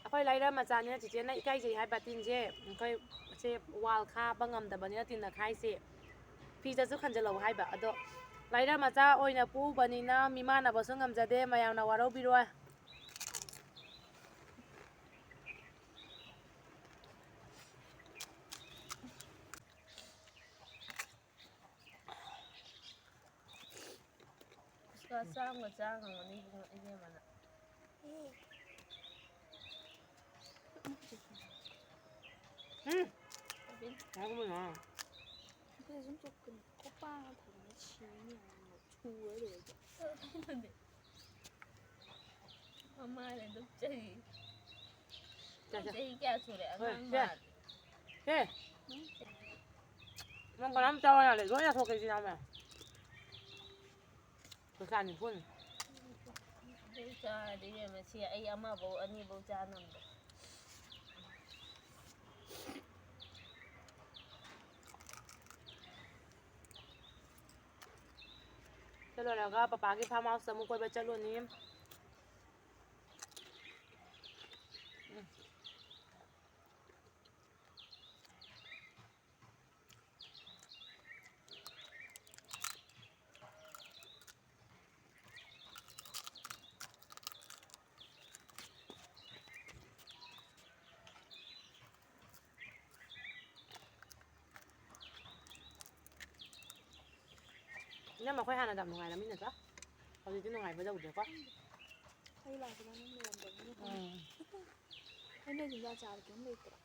ꯑꯩꯈꯣꯏ ꯂꯥꯏꯔ ꯃꯆꯥꯅꯤꯅ ꯆꯤꯆꯦꯅ ꯏꯀꯥꯏꯖꯩ ꯍꯥꯏꯕ ꯇꯤꯟꯁꯦ꯫ ꯑꯩꯈꯣꯏ ꯁꯦ wall ꯈꯥꯕ ꯉꯝꯗꯕꯅꯤꯅ ꯇꯤꯟꯅ ꯈꯥꯏꯁꯦ꯫ ꯐꯤꯗꯁꯨ ꯈꯟꯖꯤꯜꯂꯛꯎ ꯍꯥꯏꯕ꯫ ꯑꯗꯣ ꯂꯥꯏꯔ ꯃꯆꯥ ꯑꯣꯏꯅ ꯄꯣꯛꯎꯕꯅꯤꯅ ꯃꯤꯃꯥꯟꯅꯕꯁꯨ ꯉꯝꯖꯗꯦ꯫ ꯃꯌꯥꯝꯅ ꯋꯥꯔꯧꯕꯤꯔꯣꯏ꯫ ꯐꯨꯁꯀꯥ ꯆꯥꯝꯃꯒ ꯆꯥ ꯉꯝꯒꯅꯤ ꯏꯕꯨꯡꯉꯣ, ꯏꯕꯦꯝꯃꯅ꯫ ꯎꯝ꯫ ꯍꯥꯎꯕꯅ꯫ ꯑꯩꯈꯣꯏ ꯁꯨꯝ ꯆꯠꯀꯅꯤ꯫ ꯈꯣꯄꯥꯡ ꯊꯝꯃꯦ ꯁꯤꯅꯤ ꯍꯥꯏꯕ꯫ ꯁꯨꯔ ꯂꯣꯏꯔꯦ꯫ ꯃꯃꯥꯅ ꯑꯗꯨꯝ ꯆꯩ꯫ ꯆꯥ, ꯆꯥ꯫ ꯆꯍꯤ ꯀꯌꯥ ꯁꯨꯔꯦ? ꯍꯣꯏ, ꯑꯉꯥꯡ ꯆꯥ꯫ ꯃꯥꯜꯂꯦ꯫ ꯆꯦ꯫ ꯎꯝ? ꯅꯪ ꯀꯅꯥꯝ ꯆꯥꯎ ꯌꯥꯗꯦ, ꯂꯣꯏ ꯆꯥꯊꯣꯛꯀꯦ ꯁꯤ ꯌꯥꯝꯃꯦ꯫ ꯄꯩꯁꯥ ꯅꯤꯐꯨꯅꯤ꯫ ꯑꯗꯨ ꯆꯥꯔꯗꯤ ꯏꯕꯦꯝꯃ, ꯁꯤ ꯑꯩ ꯑꯃꯐꯧ ꯑꯅꯤꯐꯧ ꯆꯥ ꯉꯝꯗꯦ꯫ ꯁꯤ ꯂꯣꯏꯔꯒ ꯄꯄꯥꯒꯤ farm houseꯇ ꯑꯃꯨꯛ ꯀꯣꯏꯕ ꯆꯠꯂꯨꯅꯤ꯫ ꯎꯝ꯫ ꯏꯅꯝꯃ, ꯑꯩꯈꯣꯏ ꯍꯥꯟꯅ ꯌꯥꯝ ꯅꯨꯡꯉꯥꯏꯔꯝꯃꯤ ꯅꯠꯇ꯭ꯔꯥ? ꯍꯧꯖꯤꯛꯇꯤ ꯅꯨꯡꯉꯥꯏꯕ ꯇꯧꯗ꯭ꯔꯦꯀꯣ꯫ ꯑꯩ ꯂꯥꯛꯄꯗ ꯅꯪ ꯂꯩꯔꯝꯗꯕꯅꯤꯅ ꯈꯪꯗꯦ꯫ ꯎꯝ꯫ ꯑꯩ ꯅꯣꯏ ꯆꯤꯟꯖꯥꯛ ꯆꯥꯕ ꯀꯩꯝ ꯂꯩꯇ꯭ꯔꯣ?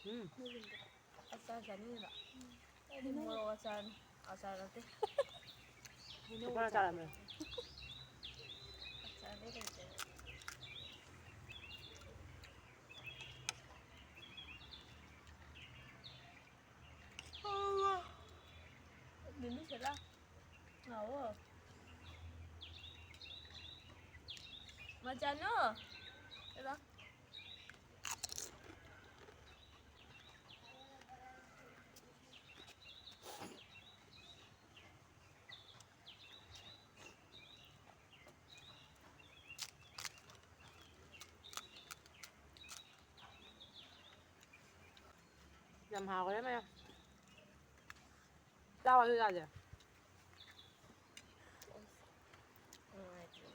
ꯎꯝ꯫ ꯅꯣꯏ ꯌꯨꯝꯗ꯫ ꯑꯆꯥꯔ ꯆꯥꯅꯤꯡꯉꯤꯔꯣ? ꯎꯝ꯫ ꯑꯩꯗꯤ ꯍꯩꯅꯧ꯫ ꯃꯣꯔꯣꯛ ꯑꯆꯥꯔꯅꯤ꯫ ꯑꯆꯥꯔ ꯅꯠꯇꯦ꯫ ꯍꯩꯅꯧ ꯁꯨꯄꯔ ꯑꯆꯥꯔ ꯑꯆꯥꯔ ꯂꯩꯔꯝꯃꯦ꯫ ꯑꯆꯥꯔꯗꯤ ꯂꯩꯇꯦ꯫ ꯃꯤꯃꯤ ꯁꯤꯂꯥ꯫ ꯉꯥꯎꯋꯣ꯫ ꯃꯆꯥꯅꯣ꯫ ꯁꯤꯂꯥ꯫ ꯌꯥꯝ ꯍꯥꯎꯈ꯭ꯔꯦ ꯃꯌꯥꯝ꯫ ꯆꯥꯎ ꯑꯗꯨ ꯆꯥꯁꯦ꯫ ꯅꯨꯡꯉꯥꯏꯇꯦ꯫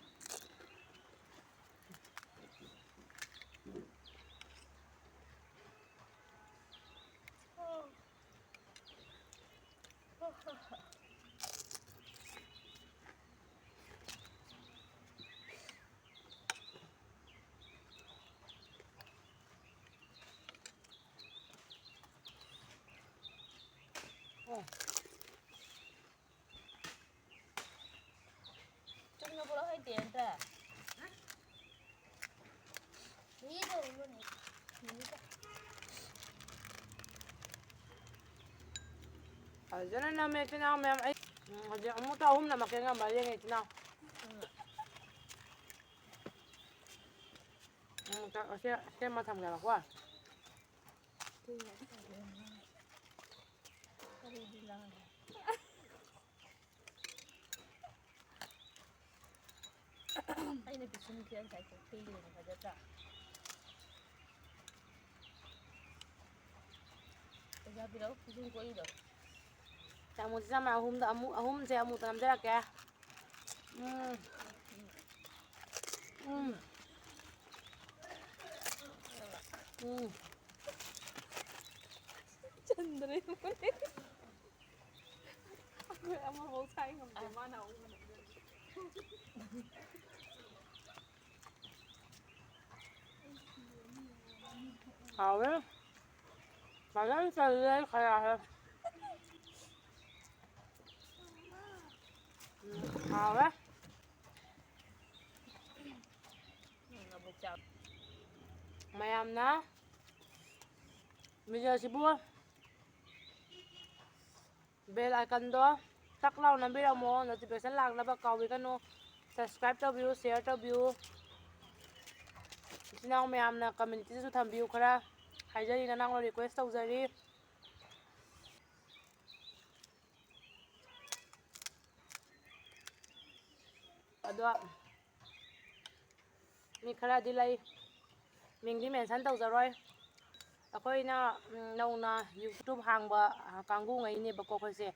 ꯑꯣ꯫ ꯆꯨꯝꯅ ꯄꯨꯂꯞ ꯍꯩꯇꯦ ꯅꯠꯇ꯭ꯔꯥ? ꯃꯤꯗꯣ ꯎꯔꯨꯅꯦ꯫ ꯃꯤꯗꯣ꯫ ꯐꯖꯅ ꯅꯝꯃꯦ ꯏꯆꯤꯟ ꯏꯅꯥꯎ ꯃꯌꯥꯝ꯫ ꯑꯩ, ꯎꯝ, ꯍꯧꯖꯤꯛ ꯑꯃꯨꯛꯇ ꯑꯍꯨꯝ ꯅꯝꯃꯛꯀꯦ ꯉꯝꯃꯔꯣꯏꯅꯦ ꯏꯆꯤꯟ ꯏꯅꯥꯎ꯫ ꯎꯝ꯫ ꯎꯝ, ꯆꯥꯛ ꯑꯁꯦ-, ꯑꯁꯦꯝꯃ ꯊꯝꯒꯦꯕꯀꯣ꯫ ꯑꯩꯅ ꯄꯤꯁꯨꯝꯁꯦ ꯉꯁꯥꯏ ꯀꯣꯛꯇꯩ ꯌꯦꯡꯉꯦ, ꯐꯖꯗ꯭ꯔꯥ? ꯄꯩꯁꯥ ꯄꯤꯔꯛꯎ, ꯄꯤꯁꯨꯝ ꯀꯣꯛꯏꯗꯣ꯫ ꯆꯥꯃꯁ ꯆꯥꯝꯃ ꯑꯍꯨꯝꯗ ꯑꯃꯨꯛ, ꯑꯍꯨꯝꯁꯦ ꯑꯃꯨꯛꯇ ꯅꯝꯖꯔꯛꯀꯦ꯫ ꯎꯝ꯫ ꯎꯝ꯫ ꯎꯝ꯫ ꯆꯟꯗ꯭ꯔꯦ꯫ ꯑꯩꯈꯣꯏ ꯑꯃꯐꯥꯎ ꯁꯥꯏ ꯉꯝꯗꯦ, ꯃꯥꯅ ꯑꯃꯨꯛ ꯍꯦꯟꯅ ꯍꯥꯎꯋꯦ꯫ ꯐꯖꯅ ꯆꯜꯂꯦ ꯈꯌꯥꯁꯦ꯫ ꯎꯝ, ꯍꯥꯎꯋꯦ꯫ ꯃꯌꯥꯝꯅ video ꯁꯤꯕꯨ bell icon ꯗꯣ ꯇꯛ ꯂꯥꯎ ꯅꯝꯕꯤꯔꯝꯃꯣ, notification ꯂꯥꯛꯅꯕ ꯀꯥꯎꯕꯤꯒꯅꯨ꯫ Subscribe ꯇꯧꯕꯤꯌꯨ, share ꯇꯧꯕꯤꯌꯨ꯫ ꯏꯆꯤꯟ ꯏꯅꯥꯎ ꯃꯌꯥꯝꯅ community ꯗꯁꯨ ꯊꯝꯕꯤꯌꯨ꯫ ꯈꯔ ꯍꯥꯏꯖꯔꯤ, ꯅꯅꯥꯎꯅ request ꯇꯧꯖꯔꯤ꯫ ꯑꯗꯣ ꯃꯤ ꯈꯔꯗꯤ ꯂꯩ, ꯃꯤꯡꯗꯤ mention ꯇꯧꯖꯔꯣꯏ꯫ ꯑꯩꯈꯣꯏꯅ, ꯎꯝ, ꯅꯧꯅ YouTube ꯍꯥꯡꯕ, ꯑ, ꯀꯥꯡꯕꯨꯉꯩꯅꯦꯕꯀꯣ ꯑꯩꯈꯣꯏꯁꯦ꯫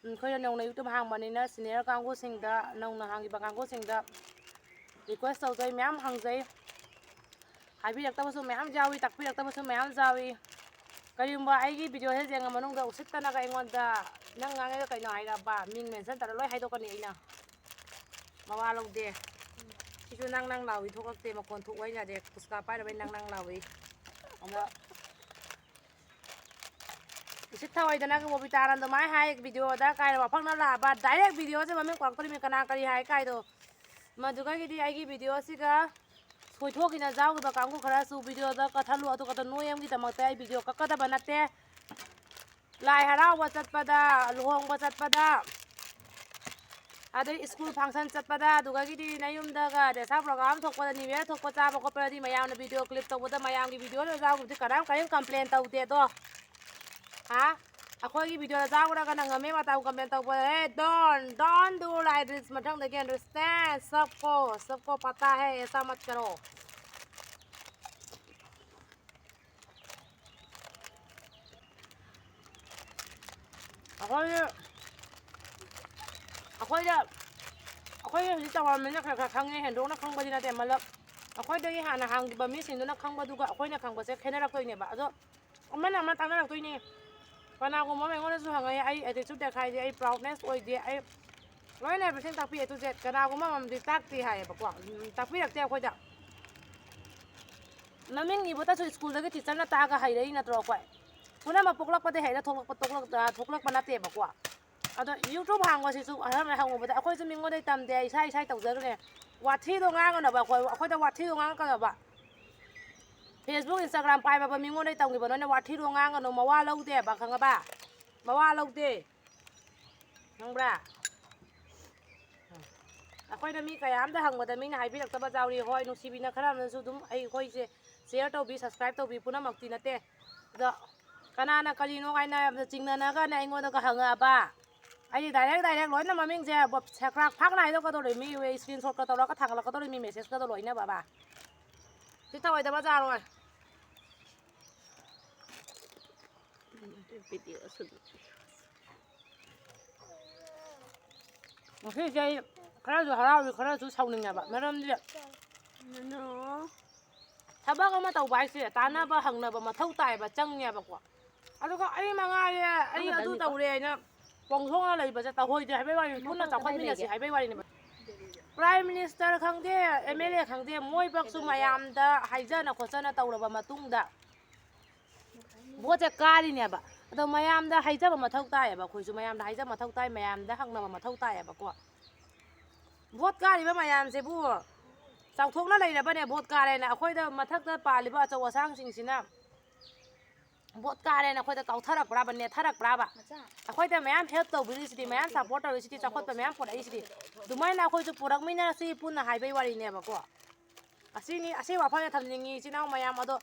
ꯎꯝ, ꯑꯩꯈꯣꯏꯅ ꯅꯧꯅ YouTube ꯍꯥꯡꯕꯅꯤꯅ senior ꯀꯥꯡꯕꯨꯁꯤꯡꯗ, ꯅꯧꯅ ꯍꯥꯡꯈꯤꯕ ꯀꯥꯡꯕꯨꯁꯤꯡꯗ request ꯇꯧꯖꯩ, ꯃꯌꯥꯝ ꯍꯪꯖꯩ꯫ ꯍꯥꯏꯕꯤꯔꯛꯇꯕꯁꯨ ꯃꯌꯥꯝ ꯌꯥꯎꯏ, ꯇꯥꯛꯄꯤꯔꯛꯇꯕꯁꯨ ꯃꯌꯥꯝ ꯌꯥꯎꯏ꯫ ꯀꯔꯤꯒꯨꯝꯕ ꯑꯩꯒꯤ video ꯁꯦ ꯌꯦꯡꯉ ꯃꯅꯨꯡꯗ ꯎꯁꯤꯠꯇꯅꯒ ꯑꯩꯉꯣꯟꯗ "ꯅꯪ ꯉꯥꯡꯉꯤꯗꯣ ꯀꯩꯅꯣ?" ꯍꯥꯏꯔꯛꯑꯕ, ꯃꯤꯡ mention ꯇꯧꯔ ꯂꯣꯏ ꯍꯥꯏꯗꯣꯛꯀꯅꯤ ꯑꯩꯅ꯫ ꯃꯋꯥ ꯂꯧꯗꯦ꯫ ꯁꯤꯁꯨ ꯅꯪ ꯅꯪ ꯂꯥꯎꯏ ꯊꯣꯛꯂꯛꯇꯦ, ꯃꯈꯣꯟ ꯊꯣꯛꯑꯣ ꯌꯥꯗꯦ, ꯄꯨꯁꯀꯥ ꯄꯥꯏꯔꯕꯩ ꯅꯪ ꯅꯪ ꯂꯥꯎꯏ꯫ ꯑꯗ ꯎꯁꯤꯠ ꯊꯑꯣꯏꯗꯅ ꯕꯣꯕꯤꯇꯥꯅ ꯑꯗꯨꯃꯥꯏꯅ ꯍꯥꯏ video ꯗ ꯀꯥꯏꯅ ꯋꯥꯐꯪꯅ ꯂꯥꯛꯑꯕ꯫ Direct video ꯁꯦ ꯃꯃꯤꯡ ꯄꯜꯂꯛꯇꯣꯔꯤꯃꯤ ꯀꯅꯥ ꯀꯔꯤ ꯍꯥꯏ ꯀꯥꯏꯗꯣ꯫ ꯃꯗꯨꯗꯒꯤꯗꯤ ꯑꯩꯒꯤ video ꯁꯤꯒ ꯁꯣꯏꯊꯣꯛꯈꯤꯅ ꯌꯥꯎꯈꯤꯕ ꯀꯥꯡꯕꯨ ꯈꯔꯁꯨ video ꯗ ꯀꯠꯊꯠꯂꯨ, ꯑꯗꯨꯒ ꯅꯣꯏ ꯑꯃꯒꯤꯗꯃꯛꯇ ꯑꯩ video ꯀꯛꯀꯗꯕ ꯅꯠꯇꯦ꯫ ꯂꯥꯏ ꯍꯔꯥꯎꯕ ꯆꯠꯄꯗ, ꯂꯨꯍꯣꯡꯕ ꯆꯠꯄꯗ, ꯑꯗꯩ school function ꯆꯠꯄꯗ, ꯑꯗꯨꯗꯒꯤꯗꯤ ꯅꯌꯨꯝꯗꯒ ꯗꯦꯁꯥ program ꯊꯣꯛꯄꯗ, new year ꯊꯣꯛꯄ ꯆꯥꯕ ꯈꯣꯠꯄꯗꯗꯤ ꯃꯌꯥꯝꯅ video clip ꯇꯧꯕꯗ ꯃꯌꯥꯝꯒꯤ video ꯗ ꯌꯥꯎꯕꯗꯤ ꯀꯅꯥꯝ ꯀꯔꯤꯝ complain ꯇꯧꯗꯦ ꯑꯗꯣ꯫ ꯍꯥ? ꯑꯩꯈꯣꯏꯒꯤ video ꯗ ꯌꯥꯎꯔꯒ ꯅꯪ ꯉꯝꯃꯦ ꯃꯇꯧ comment ꯇꯧꯕ, hey, don't, don't do like this ꯃꯊꯪꯗꯒꯤ, understand? सबको, सबको पता है, ऐसा मत करो. ꯑꯩꯈꯣꯏꯒꯤ, ꯑꯩꯈꯣꯏꯗ, ꯑꯩꯈꯣꯏꯒꯤ ꯍꯧꯖꯤꯛ ꯇꯧꯔꯝꯃꯤꯅ ꯈꯔ ꯈꯔ ꯈꯪꯉꯦ, ꯍꯦꯟꯗꯣꯛꯅ ꯈꯪꯕꯗꯤ ꯅꯠꯇꯦ꯫ ꯃꯂꯞ, ꯑꯩꯈꯣꯏꯗꯒꯤ ꯍꯥꯟꯅ ꯍꯥꯡꯈꯤꯕ ꯃꯤꯁꯤꯡꯗꯨꯅ ꯈꯪꯕꯗꯨꯒ ꯑꯩꯈꯣꯏꯅ ꯈꯪꯕꯁꯦ ꯈꯦꯠꯅꯔꯛꯇꯣꯏꯅꯦꯕ꯫ ꯑꯗꯣ ꯑꯃꯅ ꯑꯃ ꯇꯥꯟꯅꯔꯛꯇꯣꯏꯅꯦ꯫ ꯀꯅꯥꯒꯨꯝꯕ ꯑꯃ ꯑꯩꯉꯣꯟꯗꯁꯨ ꯍꯪꯉꯛꯑꯦ, "ꯑꯩ attitude ꯗꯦꯈꯥꯏꯗꯦ, ꯑꯩ proudness ꯑꯣꯏꯗꯦ, ꯑꯩ ꯂꯣꯏꯅ everything ꯇꯥꯛꯄꯤ, A to Z"꯫ ꯀꯅꯥꯒꯨꯝꯕ ꯑꯃꯗꯤ ꯇꯥꯛꯇꯦ ꯍꯥꯏꯌꯦꯕꯀꯣ꯫ ꯎꯝ, ꯇꯥꯛꯄꯤꯔꯛꯇꯦ ꯑꯩꯈꯣꯏꯗ꯫ ꯃꯃꯤꯡ ꯏꯕꯇꯁꯨ ꯁ꯭ꯀꯨꯜꯗꯒꯤ ꯇꯤꯆꯔꯅ ꯇꯥꯛꯑꯒ ꯍꯩꯔꯛꯏ ꯅꯠꯇ꯭ꯔꯣ ꯑꯩꯈꯣꯏ? ꯄꯨꯝꯅꯃꯛ ꯄꯣꯛꯂꯛꯄꯗ ꯍꯦꯛꯇ ꯊꯣꯛꯂꯛꯄ, ꯊꯣꯛꯂꯛ-, ꯑ, ꯊꯣꯛꯂꯛꯄ ꯅꯠꯇꯦꯕꯀꯣ꯫ ꯑꯗꯣ YouTube ꯍꯥꯡꯕꯁꯤꯁꯨ ꯑꯍꯥꯟꯕ ꯍꯪꯉꯨꯕꯗ ꯑꯩꯈꯣꯏꯁꯨ ꯃꯤꯉꯣꯟꯗꯒꯤ ꯇꯝꯗꯦ, ꯏꯁꯥ ꯏꯁꯥ ꯇꯧꯖꯔꯨꯅꯦ꯫ ꯋꯥꯊꯤꯗꯣ ꯉꯥꯡꯒꯅꯣꯕ ꯑꯩꯈꯣꯏ, ꯑꯩꯈꯣꯏꯗ ꯋꯥꯊꯤꯗꯣ ꯉꯥꯡꯉꯛꯀꯅꯣꯕ꯫ Facebook, Instagram ꯄꯥꯏꯕꯕ ꯃꯤꯉꯣꯟꯗꯒꯤ ꯇꯝꯈꯤꯕ ꯅꯣꯏꯅ ꯋꯥꯊꯤꯗꯣ ꯉꯥꯡꯒꯅꯨ, ꯃꯋꯥ ꯂꯧꯗꯦꯕ, ꯈꯪꯉꯕ? ꯃꯋꯥ ꯂꯧꯗꯦ꯫ ꯈꯪꯕ꯭ꯔꯥ? ꯑꯩꯈꯣꯏꯅ ꯃꯤ ꯀꯌꯥ ꯑꯝꯗ ꯍꯪꯕꯗ ꯃꯤꯅ ꯍꯥꯏꯕꯤꯔꯛꯇꯕ ꯌꯥꯎꯔꯤ꯫ ꯍꯣꯏ, ꯅꯨꯡꯁꯤꯕꯤꯅ ꯈꯔ ꯑꯃꯅꯁꯨ ꯑꯗꯨꯝ ꯑꯩꯈꯣꯏꯁꯦ share ꯇꯧꯕꯤ, subscribe ꯇꯧꯕꯤ ꯄꯨꯝꯅꯃꯛꯇꯤ ꯅꯠꯇꯦ꯫ ꯑꯗꯣ ꯀꯅꯥꯅ ꯀꯔꯤꯅꯣ ꯀꯥꯏꯅ ꯌꯥꯝꯅ ꯆꯤꯡꯅꯅꯒꯅꯦ ꯑꯩꯉꯣꯟꯗꯒ ꯍꯪꯉꯛꯑꯕ? ꯑꯩꯗꯤ direct direct ꯂꯣꯏꯅ ꯃꯃꯤꯡꯁꯦ ꯕꯣ-, ꯁꯦꯀ꯭ꯔꯥꯛ ꯐꯥꯛꯅ ꯍꯥꯏꯗꯣꯛꯀꯗꯧꯔꯤꯃꯤ, screenshotꯀ ꯇꯧꯔꯒ ꯊꯥꯡꯒꯠꯂꯛꯀꯗꯧꯔꯤꯃꯤ, messageꯀꯗꯣ ꯂꯣꯏꯅ ꯕꯕꯥ꯫ ꯁꯤ ꯊꯧꯑꯣꯏꯗꯕ ꯌꯥꯔꯣꯏ꯫ ꯉꯁꯤꯁꯦ ꯑꯩ ꯈꯔꯁꯨ ꯍꯔꯥꯎꯏ, ꯈꯔꯁꯨ ꯁꯥꯎꯅꯤꯡꯉꯦꯕ꯫ ꯃꯔꯝꯗꯤ ꯊꯕꯛ ꯑꯃ ꯇꯧꯕ ꯍꯥꯏꯁꯦ ꯇꯥꯟꯅꯕ, ꯍꯪꯅꯕ ꯃꯊꯧ ꯇꯥꯏꯌꯦꯕ, ꯆꯪꯉꯦꯕꯀꯣ꯫ ꯑꯗꯨꯒ ꯑꯩ ꯃꯉꯥꯏꯔꯦ, ꯑꯩ ꯑꯗꯨ ꯇꯧꯔꯦ ꯍꯥꯏꯅ ꯄꯣꯡꯊꯣꯛꯅ ꯂꯩꯕꯁꯦ ꯇꯧꯍꯣꯏꯗꯦ ꯍꯥꯏꯕꯩ ꯋꯥꯔꯤꯅꯤ, ꯄꯨꯟꯅ ꯆꯥꯎꯈꯠꯃꯤꯟꯅꯁꯤ ꯍꯥꯏꯕꯩ ꯋꯥꯔꯤꯅꯦꯕ꯫ Prime Minister ꯈꯪꯗꯦ, MLA ꯈꯪꯗꯦ, ꯃꯣꯏꯕꯛꯁꯨ ꯃꯌꯥꯝꯗ ꯍꯥꯏꯖꯅ ꯈꯣꯠꯆꯅ ꯇꯧꯔꯕ ꯃꯇꯨꯡꯗ ꯚꯣꯠꯁꯦ ꯀꯥꯔꯤꯅꯦꯕ꯫ ꯑꯗꯣ ꯃꯌꯥꯝꯗ ꯍꯥꯏꯖꯕ ꯃꯊꯧ ꯇꯥꯏꯌꯦꯕ, ꯑꯩꯈꯣꯏꯁꯨ ꯃꯌꯥꯝꯗ ꯍꯥꯏꯖꯕ ꯃꯊꯧ ꯇꯥꯏ, ꯃꯌꯥꯝꯗ ꯍꯪꯅꯕ ꯃꯊꯧ ꯇꯥꯏꯌꯦꯕꯀꯣ꯫ ꯚꯣꯠ ꯀꯥꯔꯤꯕ ꯃꯌꯥꯝꯁꯤꯕꯨ ꯆꯥꯎꯊꯣꯛꯅ ꯂꯩꯔꯕꯅꯦ, ꯚꯣꯠ ꯀꯥꯔꯦꯅ꯫ ꯑꯩꯈꯣꯏꯗ ꯃꯊꯛꯇ ꯄꯥꯜꯂꯤꯕ ꯑꯆꯧ ꯑꯁꯥꯡꯁꯤꯡꯁꯤꯅ ꯚꯣꯠ ꯀꯥꯔꯦꯅ ꯑꯩꯈꯣꯏꯗ ꯀꯥꯎꯊꯔꯛꯄ꯭ꯔꯥꯕ, ꯅꯦꯠꯊꯔꯛꯄ꯭ꯔꯥꯕ? ꯑꯩꯈꯣꯏꯗ ꯃꯌꯥꯝ help ꯇꯧꯕꯤꯔꯤꯁꯤꯗꯤ, ꯃꯌꯥꯝ support ꯇꯧꯔꯤꯁꯤꯗꯤ, ꯆꯥꯎꯈꯠꯄ ꯃꯌꯥꯝ ꯄꯨꯔꯛꯏꯁꯤꯗꯤ꯫ ꯑꯗꯨꯃꯥꯏꯅ ꯑꯩꯈꯣꯏꯁꯨ ꯄꯨꯔꯛꯃꯤꯟꯅꯔꯁꯤ ꯄꯨꯟꯅ ꯍꯥꯏꯕꯩ ꯋꯥꯔꯤꯅꯦꯕꯀꯣ꯫ ꯑꯁꯤꯅꯤ, ꯑꯁꯤ ꯋꯥꯐꯝꯁꯦ ꯊꯝꯖꯅꯤꯡꯉꯤ ꯏꯆꯤꯟ ꯏꯅꯥꯎ ꯃꯌꯥꯝ꯫ ꯑꯗꯣ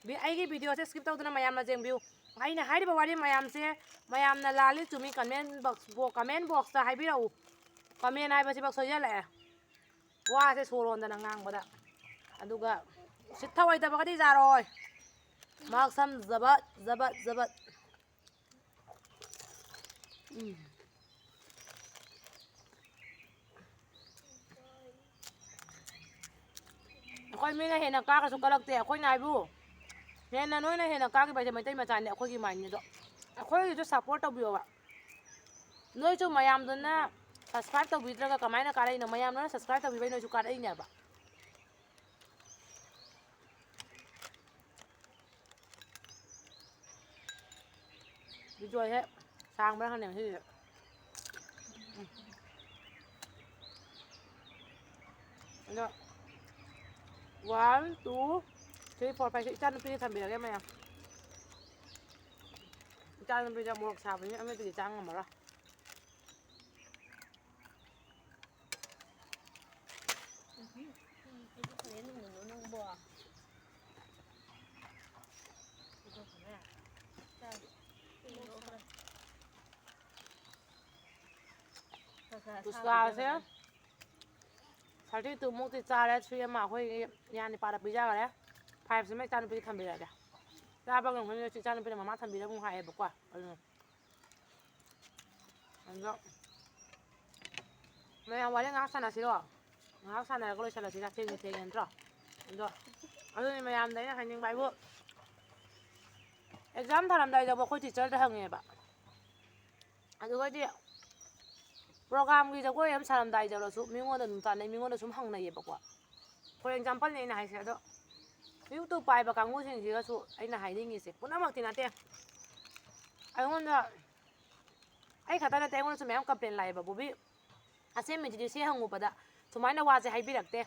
ꯚꯤ-, ꯑꯩꯒꯤ videoꯁꯦ skip ꯇꯧꯗꯅ ꯃꯌꯥꯝꯅ ꯌꯦꯡꯕꯤꯌꯨ꯫ ꯑꯩꯅ ꯍꯥꯏꯔꯤꯕ ꯋꯥꯔꯤ ꯃꯌꯥꯝꯁꯦ ꯃꯌꯥꯝꯅ ꯂꯥꯜꯂꯤ ꯆꯨꯝꯃꯤ comment box, comment boxꯇ ꯍꯥꯏꯕꯤꯔꯛꯎ꯫ Comment ꯍꯥꯏꯕꯁꯤꯐꯥꯎ ꯁꯣꯏꯖꯜꯂꯛꯑꯦ꯫ ꯋꯥꯁꯦ ꯁꯣꯔ ꯍꯣꯟꯗꯅ ꯉꯥꯡꯕꯗ꯫ ꯑꯗꯨꯒ ꯎꯁꯤꯠ ꯊꯑꯣꯏꯗꯕꯒꯗꯤ ꯌꯥꯔꯣꯏ꯫ ꯃꯍꯥꯛ ꯁꯝ ꯖꯕꯠ, ꯖꯕꯠ, ꯖꯕꯠ꯫ ꯎꯝ꯫ ꯑꯩꯈꯣꯏ ꯃꯤꯅ ꯍꯦꯟꯅ ꯀꯥꯔꯒꯁꯨ ꯀꯜꯂꯛꯇꯦ꯫ ꯑꯩꯈꯣꯏꯅ ꯍꯥꯏꯕꯨ ꯍꯦꯟꯅ ꯅꯣꯏꯅ ꯍꯦꯟꯅ ꯀꯥꯈꯤꯕ ꯍꯥꯏꯁꯦ ꯃꯩꯇꯩ ꯃꯆꯥꯅꯤ, ꯑꯩꯈꯣꯏꯒꯤ ꯃꯥꯏꯅꯤꯗꯣ꯫ ꯑꯩꯈꯣꯏꯒꯤꯁꯨ support ꯇꯧꯕꯤꯌꯣꯕ꯫ ꯅꯣꯏꯁꯨ ꯃꯌꯥꯝꯗꯨꯅ subscribe ꯇꯧꯕꯤꯗ꯭ꯔꯒ ꯀꯃꯥꯏꯅ ꯀꯥꯔꯛꯏꯅꯣ? ꯃꯌꯥꯝ ꯂꯣꯏꯅ subscribe ꯇꯧꯕꯤꯕꯩ ꯅꯣꯏꯁꯨ ꯀꯥꯔꯛꯏꯅꯦꯕ꯫ Video ꯁꯦ ꯁꯥꯡꯕ꯭ꯔꯥ ꯈꯪꯗꯦ ꯉꯁꯤꯗꯤ꯫ ꯎꯝ꯫ ꯑꯗꯣ, one, two, three, four, five, six, ꯏꯆꯥꯅꯨꯄꯤꯗ ꯊꯝꯕꯤꯔꯒꯦ ꯃꯌꯥꯝ꯫ ꯏꯆꯥꯅꯨꯄꯤꯗ ꯃꯣꯔꯣꯛ ꯁꯥꯕꯅꯤꯅ ꯑꯃꯦꯠꯄꯗꯤ ꯆꯥ ꯉꯝꯃꯔꯣꯏ꯫ ꯄꯨꯁꯄꯥꯁꯦ thirty two ꯃꯨꯛꯇꯤ ꯆꯥꯔꯦ, three ꯑꯃ ꯑꯩꯈꯣꯏꯒꯤ ꯏꯌꯥ ꯅꯤꯄꯥꯗ ꯄꯤꯖꯈꯔꯦ, five ꯁꯤꯃ ꯏꯆꯥꯅꯨꯄꯤꯒꯤ ꯊꯝꯕꯤꯔꯒꯦ꯫ ꯆꯥꯕ ꯉꯝꯒꯅꯤ ꯏꯆꯥꯅꯨꯄꯤꯅ ꯃꯃꯥ ꯊꯝꯕꯤꯔꯝꯃꯨ ꯍꯥꯏꯌꯦꯕꯀꯣ꯫ ꯑꯗꯨꯅ ꯑꯗꯣ ꯃꯌꯥꯝ ꯋꯥꯔꯤ ꯉꯥꯏꯍꯥꯛ ꯁꯥꯟꯅꯁꯤꯔꯣ? ꯉꯥꯏꯍꯥꯛ ꯁꯥꯟꯅꯔꯒ ꯂꯣꯏꯁꯤꯜꯂꯁꯤꯔ? ꯊꯦꯡꯁꯨ ꯊꯦꯡꯉꯦ ꯅꯠꯇ꯭ꯔꯣ? ꯑꯗꯣ ꯑꯗꯨꯅꯤ ꯃꯌꯥꯝꯗ ꯑꯩꯅ ꯍꯥꯏꯅꯤꯡꯕ ꯍꯥꯏꯕꯨ, exam ꯊꯥꯔꯝꯗꯥꯏꯗꯕꯨ ꯑꯩꯈꯣꯏ teacherꯗ ꯍꯪꯉꯦꯕ꯫ ꯑꯗꯨꯒꯗꯤ program ꯒꯤ ꯖꯒꯣꯏ ꯑꯃ ꯁꯥꯔꯝꯗꯥꯏꯗ ꯑꯣꯏꯔꯁꯨ ꯃꯤꯉꯣꯟꯗ ꯑꯗꯨꯝ ꯇꯥꯟꯅꯩ, ꯃꯤꯉꯣꯟꯗ ꯁꯨꯝ ꯍꯪꯅꯩꯌꯦꯕꯀꯣ꯫ For example ꯅꯦ ꯑꯩꯅ ꯍꯥꯏꯁꯦ꯫ ꯑꯗꯣ YouTube ꯄꯥꯏꯕ ꯀꯥꯡꯕꯨꯁꯤꯡꯁꯤꯒꯁꯨ ꯑꯩꯅ ꯍꯥꯏꯅꯤꯡꯉꯤꯁꯦ, ꯄꯨꯝꯅꯃꯛꯇꯤ ꯅꯠꯇꯦ, ꯑꯩꯉꯣꯟꯗ, ꯑꯩ ꯈꯛꯇ ꯅꯠꯇꯦ, ꯑꯩꯉꯣꯟꯗꯁꯨ ꯃꯌꯥꯝ complain ꯂꯥꯛꯑꯦꯕ, "ꯕꯣꯕꯤ, assignment ꯁꯤꯗꯤ ꯁꯤ ꯍꯪꯉꯨꯕꯗ ꯁꯨꯃꯥꯏꯅ ꯋꯥꯁꯦ ꯍꯥꯏꯕꯤꯔꯛꯇꯦ,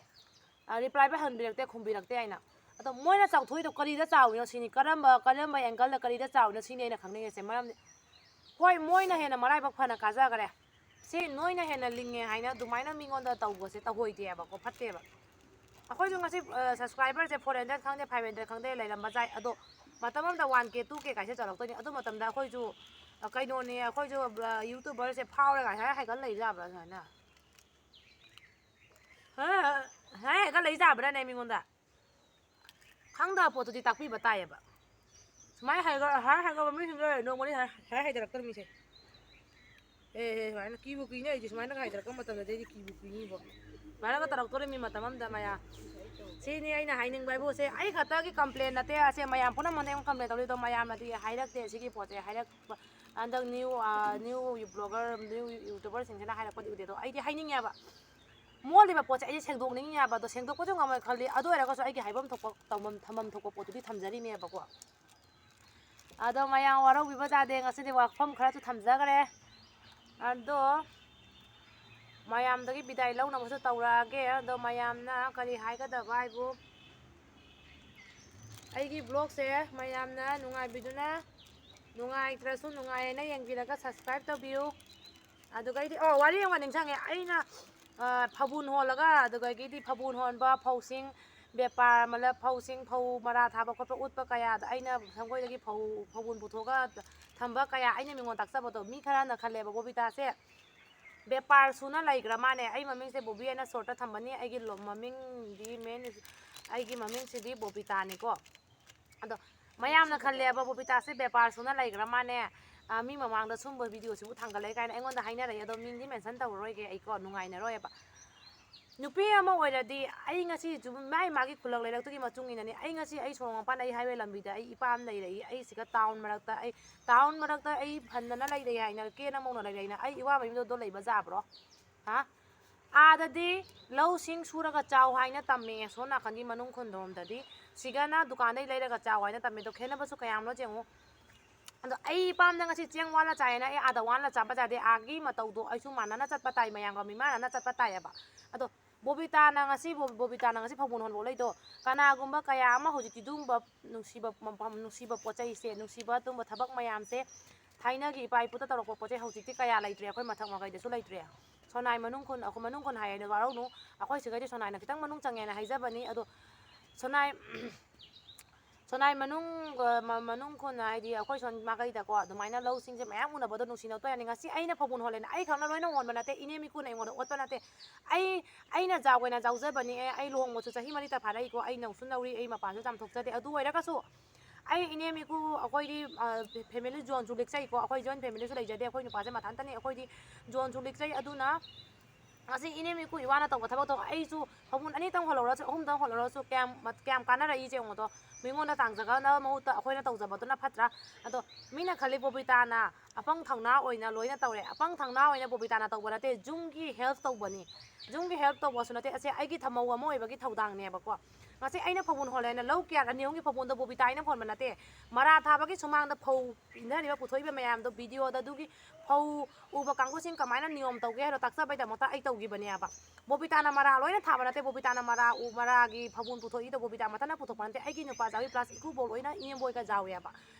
reply ꯍꯟꯕꯤꯔꯛꯇꯦ, ꯈꯨꯝꯕꯤꯔꯛꯇꯦ" ꯍꯥꯏꯅ꯫ ꯑꯗꯣ ꯃꯣꯏꯅ ꯆꯥꯎꯊꯣꯛꯏꯗꯣ ꯀꯔꯤꯗ ꯆꯥꯎꯔꯤꯅꯣ ꯁꯤꯅꯤ, ꯀꯔꯝꯕ, ꯀꯔꯝꯕ angle ꯗ ꯀꯔꯤꯗ ꯆꯥꯎꯔꯤꯅꯣ ꯁꯤꯅꯤ ꯑꯩꯅ ꯈꯪꯅꯤꯡꯉꯤꯁꯦ꯫ ꯃꯔꯝꯗꯤ ꯍꯣꯏ, ꯃꯣꯏꯅ ꯍꯦꯟꯅ ꯃꯔꯥꯏꯕꯛ ꯐꯅ ꯀꯥꯖꯈ꯭ꯔꯦ꯫ ꯁꯤ ꯅꯣꯏꯅ ꯍꯦꯟꯅ ꯂꯤꯡꯉꯦ ꯍꯥꯏꯅ ꯑꯗꯨꯃꯥꯏꯅ ꯃꯤꯉꯣꯟꯗ ꯇꯧꯕꯁꯦ ꯇꯧꯍꯣꯏꯗꯦꯕꯀꯣ, ꯐꯠꯇꯦꯕ꯫ ꯑꯩꯈꯣꯏꯁꯨ ꯉꯁꯤ, ꯑ, subscriber ꯁꯦ four hundred ꯈꯪꯗꯦ, five hundred ꯈꯪꯗꯦ ꯂꯩꯔꯝꯕ ꯌꯥꯏ꯫ ꯑꯗꯣ ꯃꯇꯝ ꯑꯃꯗ one K, two K ꯀꯥꯏꯁꯦ ꯆꯠꯂꯛꯇꯣꯏꯅꯤ꯫ ꯑꯗꯨ ꯃꯇꯝꯗ ꯑꯩꯈꯣꯏꯁꯨ, ꯑ, ꯀꯩꯅꯣꯅꯦ, ꯑꯩꯈꯣꯏꯁꯨ, ꯑ, YouTuber ꯁꯦ ꯐꯥꯎꯔꯒ ꯍꯥꯏ ꯍꯥꯏꯒꯠ ꯂꯩ ꯌꯥꯕ꯭ꯔꯥ ꯁꯨꯃꯥꯏꯅ? ꯍꯥ? ꯍꯥꯏ ꯍꯥꯏꯒꯠ ꯂꯩ ꯌꯥꯕ꯭ꯔꯥꯅꯦ ꯃꯤꯉꯣꯟꯗ? ꯈꯪꯗꯕ ꯄꯣꯠꯇꯨꯗꯤ ꯇꯥꯛꯄꯤꯕ ꯇꯥꯏꯌꯦꯕ꯫ ꯁꯨꯃꯥꯏꯅ ꯍꯥꯏꯔꯒ, ꯍꯥꯏ ꯍꯥꯏꯒꯠꯄ ꯃꯤꯁꯤꯡꯗꯣ ꯅꯣꯡꯃꯗꯤ ꯍꯥꯏ, ꯍꯥꯏ ꯍꯥꯏꯊꯔꯛꯇꯣꯔꯤꯃꯤꯁꯦ꯫ ꯑꯦ ꯑꯦ, ꯁꯨꯃꯥꯏꯅ ꯀꯤꯕꯨ ꯀꯤꯅꯤ꯫ ꯑꯩꯗꯤ ꯁꯨꯃꯥꯏꯅ ꯍꯥꯏꯊꯔꯛꯄ ꯃꯇꯝꯗꯗꯤ ꯑꯩꯗꯤ ꯀꯤꯕꯨ ꯀꯤꯅꯤꯕꯣ꯫ ꯁꯨꯃꯥꯏꯅꯒ ꯇꯧꯔꯛꯇꯣꯔꯤꯃꯤ ꯃꯇꯝ ꯑꯃꯗ ꯃꯌꯥꯝ꯫ ꯁꯤꯅꯤ ꯑꯩꯅ ꯍꯥꯏꯅꯤꯡꯕ ꯍꯥꯏꯕꯨ꯫ ꯁꯦ ꯑꯩ ꯈꯛꯇꯒꯤ ꯀꯝꯄ꯭ꯂꯦꯟ ꯅꯠꯇꯦ꯫ ꯑꯁꯦ ꯃꯌꯥꯝ ꯄꯨꯝꯅꯃꯛꯅ ꯑꯩꯉꯣꯟꯗ ꯀꯝꯄ꯭ꯂꯦꯟ ꯇꯧꯔꯤꯗꯣ꯫ ꯃꯌꯥꯝꯅꯗꯤ ꯍꯥꯏꯔꯛꯇꯦ ꯁꯤꯒꯤ ꯄꯣꯠꯁꯦ꯫ ꯍꯥꯏꯔꯛꯄ ꯍꯟꯗꯛ ꯅ꯭ꯌꯨ ꯅ꯭ꯌꯨ ꯕ꯭ꯂꯣꯒꯔ, ꯅ꯭ꯌꯨ ꯌꯨꯇꯨꯕꯔꯁꯤꯡꯁꯤꯅ ꯍꯥꯏꯔꯛꯄꯗꯤ ꯎꯗꯦ꯫ ꯑꯗꯣ ꯑꯩꯗꯤ ꯍꯥꯏꯅꯤꯡꯉꯦꯕ꯫ ꯃꯣꯠꯂꯤꯕ ꯄꯣꯠꯁꯦ ꯑꯩꯗꯤ ꯁꯦꯡꯗꯣꯛꯅꯤꯡꯉꯦꯕ꯫ ꯑꯗꯣ ꯁꯦꯡꯗꯣꯛꯄꯁꯨ ꯉꯝꯃꯣꯏ ꯈꯜꯂꯤ꯫ ꯑꯗꯨ ꯑꯣꯏꯔꯒꯁꯨ ꯑꯩꯒꯤ ꯍꯥꯏꯐꯝ ꯊꯣꯛꯄ, ꯇꯧꯐꯝ, ꯊꯝꯐꯝ ꯊꯣꯛꯄ ꯄꯣꯠꯇꯨꯗꯤ ꯊꯝꯖꯔꯤꯅꯦꯕꯀꯣ꯫ ꯑꯗꯣ ꯃꯌꯥꯝ ꯋꯥꯔꯧꯕꯤꯕ ꯌꯥꯗꯦ꯫ ꯉꯁꯤꯗꯤ ꯋꯥꯐꯝ ꯈꯔꯁꯨ ꯊꯝꯖꯈ꯭ꯔꯦ꯫ ꯑꯗꯣ ꯃꯌꯥꯝꯗꯒꯤ ꯕꯤꯗꯥꯏ ꯂꯧꯅꯕꯁꯨ ꯇꯧꯔꯛꯑꯒꯦ꯫ ꯑꯗꯣ ꯃꯌꯥꯝꯅ ꯀꯔꯤ ꯍꯥꯏꯒꯗꯕ ꯍꯥꯏꯕꯨ, ꯑꯩꯒꯤ ꯕ꯭ꯂꯣꯒꯁꯦ ꯃꯌꯥꯝꯅ ꯅꯨꯡꯉꯥꯏꯕꯤꯗꯨꯅ, ꯅꯨꯡꯉꯥꯏꯇ꯭ꯔꯁꯨ ꯅꯨꯡꯉꯥꯏꯌꯦꯅ ꯌꯦꯡꯕꯤꯔꯒ subscribe ꯇꯧꯕꯤꯌꯨ꯫ ꯑꯗꯨꯒꯩꯗꯤ, ꯑꯣ, ꯋꯥꯔꯤ ꯑꯃ ꯅꯤꯡꯁꯤꯡꯉꯦ꯫ ꯑꯩꯅ, ꯑ, ꯐꯕꯨꯟ ꯍꯣꯜꯂꯒ, ꯑꯗꯨꯗꯒꯤꯗꯤ ꯐꯕꯨꯟ ꯍꯣꯟꯕ, ꯐꯧꯁꯤꯡ ꯕꯦꯄꯥꯔ, ꯃꯇꯂꯕ ꯐꯧꯁꯤꯡ, ꯐꯧ ꯃꯔꯥ ꯊꯥꯕ ꯈꯣꯠꯄ ꯎꯠꯄ ꯀꯌꯥꯗ ꯑꯩꯅ ꯁꯪꯒꯣꯏꯗꯒꯤ ꯐꯧ, ꯐꯕꯨꯟ ꯄꯨꯊꯣꯛꯑꯒ ꯊꯝꯕ ꯀꯌꯥ ꯑꯩꯅ ꯃꯤꯉꯣꯟꯗ ꯇꯥꯛꯆꯕꯗꯣ ꯃꯤ ꯈꯔꯅ ꯈꯜꯂꯦꯕ, ꯕꯣꯕꯤꯇꯥꯁꯦ ꯕꯦꯄꯥꯔ ꯁꯨꯅ ꯂꯩꯈ꯭ꯔ ꯃꯥꯅꯦ꯫ ꯑꯩ ꯃꯃꯤꯡꯁꯦ ꯕꯣꯕꯤ ꯍꯥꯏꯅ ꯁꯣꯔꯠꯇ ꯊꯝꯕꯅꯤ꯫ ꯑꯩꯒꯤ ꯂꯣ-, ꯃꯃꯤꯡꯗꯤ ꯃꯦꯟ, ꯑꯩꯒꯤ ꯃꯃꯤꯡꯁꯤꯗꯤ ꯕꯣꯕꯤꯇꯥꯅꯤꯀꯣ꯫ ꯑꯗꯣ ꯃꯌꯥꯝꯅ ꯈꯜꯂꯦꯕ, ꯕꯣꯕꯤꯇꯥꯁꯦ ꯕꯦꯄꯥꯔ ꯁꯨꯅ ꯂꯩꯈ꯭ꯔ ꯃꯥꯅꯦ, ꯑ, ꯃꯤ ꯃꯃꯥꯡꯗ ꯁꯨꯝꯕ ꯚꯤꯗꯤꯑꯣꯁꯤꯕꯨ ꯊꯥꯡꯒꯠꯂꯛꯑꯦ ꯀꯥꯏꯅ ꯑꯩꯉꯣꯟꯗ ꯍꯥꯏꯅꯔꯛꯑꯦ꯫ ꯑꯗꯣ ꯃꯤꯡꯗꯤ ꯃꯦꯟꯁꯟ ꯇꯧꯔꯔꯣꯏꯒꯦ ꯑꯩꯀꯣ, ꯅꯨꯡꯉꯥꯏꯅꯔꯣꯏꯕ꯫ ꯅꯨꯄꯤ ꯑꯃ ꯑꯣꯏꯔꯗꯤ ꯑꯩ ꯉꯁꯤ ꯖꯨ-, ꯃꯥꯏ ꯃꯥꯒꯤ ꯈꯨꯂꯛ ꯂꯩꯔꯛꯇꯨꯒꯤ ꯃꯇꯨꯡ ꯏꯟꯅꯅꯤ꯫ ꯑꯩ ꯉꯁꯤ ꯑꯩ ꯁꯣꯔꯣꯛ ꯃꯄꯥꯟꯗ ꯑꯩ ꯍꯥꯏꯋꯦ ꯂꯝꯕꯤꯗ ꯑꯩ ꯏꯄꯥ ꯑꯃ ꯂꯩꯔꯛꯏ, ꯑꯩ ꯁꯤꯒ ꯇꯥꯎꯟ ꯃꯔꯛꯇ, ꯑꯩ ꯇꯥꯎꯟ ꯃꯔꯛꯇ ꯑꯩ ꯐꯟꯗꯅ ꯂꯩꯔꯦ ꯍꯥꯏꯅ ꯀꯦꯅ ꯃꯧꯅ ꯂꯩꯔꯦ ꯍꯥꯏꯅ ꯑꯩ ꯏꯋꯥ ꯃꯌꯨꯝꯗ ꯂꯩꯕ ꯌꯥꯕ꯭ꯔꯣ? ꯍꯥ? ꯑꯥꯗꯗꯤ ꯂꯧꯁꯤꯡ ꯁꯨꯔꯒ ꯆꯥꯎ ꯍꯥꯏꯅ ꯇꯝꯃꯦ, ꯁꯣꯝ ꯅꯥꯀꯟꯒꯤ ꯃꯅꯨꯡ ꯈꯨꯟꯗꯣꯝꯗꯗꯤ꯫ ꯁꯤꯒꯅ ꯗꯨꯀꯥꯟꯗꯩ ꯂꯩꯔꯒ ꯆꯥꯎ ꯍꯥꯏꯅ ꯇꯝꯃꯦ꯫ ꯑꯗꯣ ꯈꯦꯠꯅꯕꯁꯨ ꯀꯌꯥꯝꯅꯣ ꯌꯦꯡꯉꯨ꯫ ꯑꯗꯣ ꯑꯩ ꯏꯄꯥꯝꯗ ꯉꯁꯤ ꯆꯦꯡ ꯋꯥꯜꯂ ꯆꯥꯏꯌꯦꯅ ꯑꯩ ꯑꯥꯗ ꯋꯥꯜꯂ ꯆꯥꯕ ꯌꯥꯗꯦ꯫ ꯑꯥꯒꯤ ꯃꯇꯧꯗꯣ ꯑꯩꯁꯨ ꯃꯥꯟꯅꯅ ꯆꯠꯄ ꯇꯥꯏ, ꯃꯌꯥꯝꯒ ꯃꯤꯃꯥꯟꯅꯅ ꯆꯠꯄ ꯇꯥꯏꯌꯦꯕ꯫ ꯑꯗꯣ ꯕꯣꯕꯤꯇꯥꯅ ꯉꯁꯤ ꯕꯣ-, ꯕꯣꯕꯤꯇꯥꯅ ꯉꯁꯤ ꯐꯕꯨꯟ ꯍꯣꯟꯕ ꯂꯩꯗꯣ, ꯀꯅꯥꯒꯨꯝꯕ ꯀꯌꯥ ꯑꯃ ꯍꯧꯖꯤꯛꯇꯤ ꯑꯗꯨꯒꯨꯝꯕ ꯅꯨꯡꯁꯤꯕ ꯃꯐꯝ, ꯅꯨꯡꯁꯤꯕ ꯄꯣꯠ ꯆꯩꯁꯦ, ꯅꯨꯡꯁꯤꯕ ꯑꯗꯨꯝꯕ ꯊꯕꯛ ꯃꯌꯥꯝꯁꯦ, ꯊꯥꯏꯅꯒꯤ ꯏꯄꯥ ꯏꯄꯨꯗ ꯇꯧꯔꯛꯄ ꯄꯣꯠ ꯆꯩ ꯍꯧꯖꯤꯛꯇꯤ ꯀꯌꯥ ꯂꯩꯇ꯭ꯔꯦ, ꯑꯩꯈꯣꯏ ꯃꯊꯛ ꯃꯈꯩꯗꯁꯨ ꯂꯩꯇ꯭ꯔꯦ꯫ ꯁꯣꯅꯥꯏ ꯃꯅꯨꯡ ꯈꯨꯟ, ꯑꯩꯈꯣꯏ ꯃꯅꯨꯡ ꯈꯨꯟ ꯍꯥꯏꯌꯦꯅ ꯋꯥꯔꯧꯅꯨ, ꯑꯩꯈꯣꯏ ꯁꯤꯒꯩꯗꯤ ꯁꯣꯅꯥꯏꯅ ꯈꯤꯇꯪ ꯃꯅꯨꯡ ꯆꯪꯉꯦꯅ ꯍꯥꯏꯖꯕꯅꯤ꯫ ꯑꯗꯣ ꯁꯣꯅꯥꯏ, ꯁꯣꯅꯥꯏ ꯃꯅꯨꯡ, ꯑ, ꯃ-, ꯃꯅꯨꯡ ꯈꯨꯟ ꯍꯥꯏꯗꯤ ꯑꯩꯈꯣꯏ ꯁꯣꯝ ꯃꯥꯏꯀꯩꯗꯀꯣ, ꯑꯗꯨꯃꯥꯏꯅ ꯂꯧꯁꯤꯡꯁꯦ ꯃꯌꯥꯝ ꯎꯅꯕꯗꯣ ꯅꯨꯡꯁꯤ ꯅꯇꯣꯏ ꯌꯥꯅꯤ꯫ ꯉꯁꯤ ꯑꯩꯅ ꯐꯕꯨꯟ ꯍꯣꯜꯂꯦꯅ ꯑꯩ ꯈꯛꯅ ꯂꯣꯏꯅ ꯍꯣꯟꯕ ꯅꯠꯇꯦ, ꯏꯅꯦ ꯃꯤꯀꯨꯅ ꯑꯩꯉꯣꯟꯗ ꯑꯣꯠꯄ ꯅꯠꯇꯦ꯫ ꯑꯩ, ꯑꯩꯅ ꯆꯥꯎꯒꯦꯅ ꯆꯥꯎꯖꯕꯅꯤ꯫ ꯑꯦ, ꯑꯩ ꯂꯨꯍꯣꯡꯕꯁꯨ ꯆꯍꯤ ꯃꯔꯤꯇ ꯐꯥꯔꯛꯏꯀꯣ, ꯑꯩ ꯅꯧꯁꯨ ꯅꯧꯔꯤ, ꯑꯩ ꯃꯄꯥꯟꯁꯨ ꯆꯥꯝꯊꯣꯛꯆꯗꯦ꯫ ꯑꯗꯨ ꯑꯣꯏꯔꯒꯁꯨ ꯑꯩ ꯏꯅꯦꯝ ꯏꯀꯨ ꯑꯩꯈꯣꯏꯗꯤ ꯐꯦꯃꯤꯂꯤ ꯖꯣꯟꯁꯨ ꯂꯤꯛꯆꯩꯀꯣ꯫ ꯑꯩꯈꯣꯏ ꯖꯣꯏꯟ ꯐꯦꯃꯤꯂꯤꯁꯨ ꯂꯩꯖꯗꯦ꯫ ꯑꯩꯈꯣꯏ ꯅꯨꯄꯥꯁꯦ ꯃꯊꯟꯇꯅꯤ꯫ ꯑꯩꯈꯣꯏꯗꯤ ꯖꯣꯟꯁꯨ ꯂꯤꯛꯆꯩ꯫ ꯑꯗꯨꯅ ꯉꯁꯤ ꯏꯅꯦꯝ ꯏꯀꯨ ꯏꯋꯥꯅ ꯇꯧꯕ ꯊꯕꯛꯇꯣ ꯑꯩꯁꯨ ꯐꯃꯨꯟ ꯑꯅꯤꯇꯪ ꯍꯣꯜꯍꯧꯔꯁꯨ, ꯑꯍꯨꯝꯇꯪ ꯍꯣꯜꯍꯧꯔꯁꯨ, ꯀꯌꯥꯝ ꯃꯠ- ꯀꯌꯥꯝ ꯀꯥꯟꯅꯔꯛꯏꯁꯦ ꯌꯦꯡꯉꯣꯗꯣ꯫ ꯃꯤꯉꯣꯟꯗ ꯇꯥꯡꯖꯒꯗꯕ ꯃꯍꯨꯠꯇ ꯑꯩꯈꯣꯏꯅ ꯇꯧꯖꯕꯗꯨꯅ ꯐꯠꯇ꯭ꯔꯥ? ꯑꯗꯣ ꯃꯤꯅ ꯈꯜꯂꯤ ꯕꯣꯕꯤꯇꯥꯅ ꯑꯄꯪ ꯊꯧꯅꯥ ꯑꯣꯏꯅ ꯂꯣꯏꯅ ꯇꯧꯔꯦ꯫ ꯑꯄꯪ ꯊꯧꯅꯥ ꯑꯣꯏꯅ ꯕꯣꯕꯤꯇꯥꯅ ꯇꯧꯕ ꯅꯠꯇꯦ, ꯌꯨꯝꯒꯤ ꯍꯦꯜꯞ ꯇꯧꯕꯅꯤ꯫ ꯌꯨꯝꯒꯤ ꯍꯦꯜꯞ ꯇꯧꯕꯁꯨ ꯅꯠꯇꯦ, ꯑꯁꯦ ꯑꯩꯒꯤ ꯊꯃꯧ ꯑꯃ ꯑꯣꯏꯕꯒꯤ ꯊꯧꯗꯥꯡꯅꯦꯕꯀꯣ꯫ ꯉꯁꯤ ꯑꯩꯅ ꯐꯧꯕꯨꯟ ꯍꯣꯜꯂꯦꯅ ꯂꯧ ꯀꯌꯥ ꯑꯅꯤ ꯑꯍꯨꯝꯒꯤ ꯐꯧꯕꯨꯟꯗꯣ ꯕꯣꯕꯤꯇꯥ ꯑꯩꯅ ꯍꯣꯟꯕ ꯅꯠꯇꯦ꯫ ꯃꯔꯥ ꯊꯥꯕꯒꯤ ꯁꯨꯃꯥꯡꯗ ꯐꯧ ꯏꯟꯊꯔꯤꯕ, ꯄꯨꯊꯣꯛꯏꯕ ꯃꯌꯥꯝꯗꯣ ꯚꯤꯗꯤꯑꯣꯗ ꯑꯗꯨꯒꯤ ꯐꯧ ꯎꯕ ꯀꯥꯡꯕꯨꯁꯤꯡ ꯀꯃꯥꯏꯅ ꯅꯤꯌꯣꯝ ꯇꯧꯒꯦ ꯍꯥꯏꯅꯣ ꯇꯥꯛꯆꯕꯩꯗꯃꯛꯇ ꯑꯩ ꯇꯧꯈꯤꯕꯅꯦꯕ꯫ ꯕꯣꯕꯤꯇꯥꯅ ꯃꯔꯥ ꯂꯣꯏꯅ ꯊꯥꯕ ꯅꯠꯇꯦ, ꯕꯣꯕꯤꯇꯥꯅ ꯃꯔꯥ ꯎ, ꯃꯔꯥꯒꯤ ꯐꯧꯕꯨꯟ ꯄꯨꯊꯣꯛꯏꯗꯣ ꯕꯣꯕꯤꯇꯥ ꯃꯊꯟꯇ ꯄꯨꯊꯣꯛꯄ ꯅꯠꯇꯦ, ꯑꯩꯒꯤ ꯅꯨꯄꯥ ꯖꯥꯎꯏ plus ꯏꯀꯨꯕꯣꯛ ꯂꯣꯏꯅ ꯏꯅꯦꯝꯕꯣꯏꯒ ꯖꯥꯎꯏꯑꯕ꯫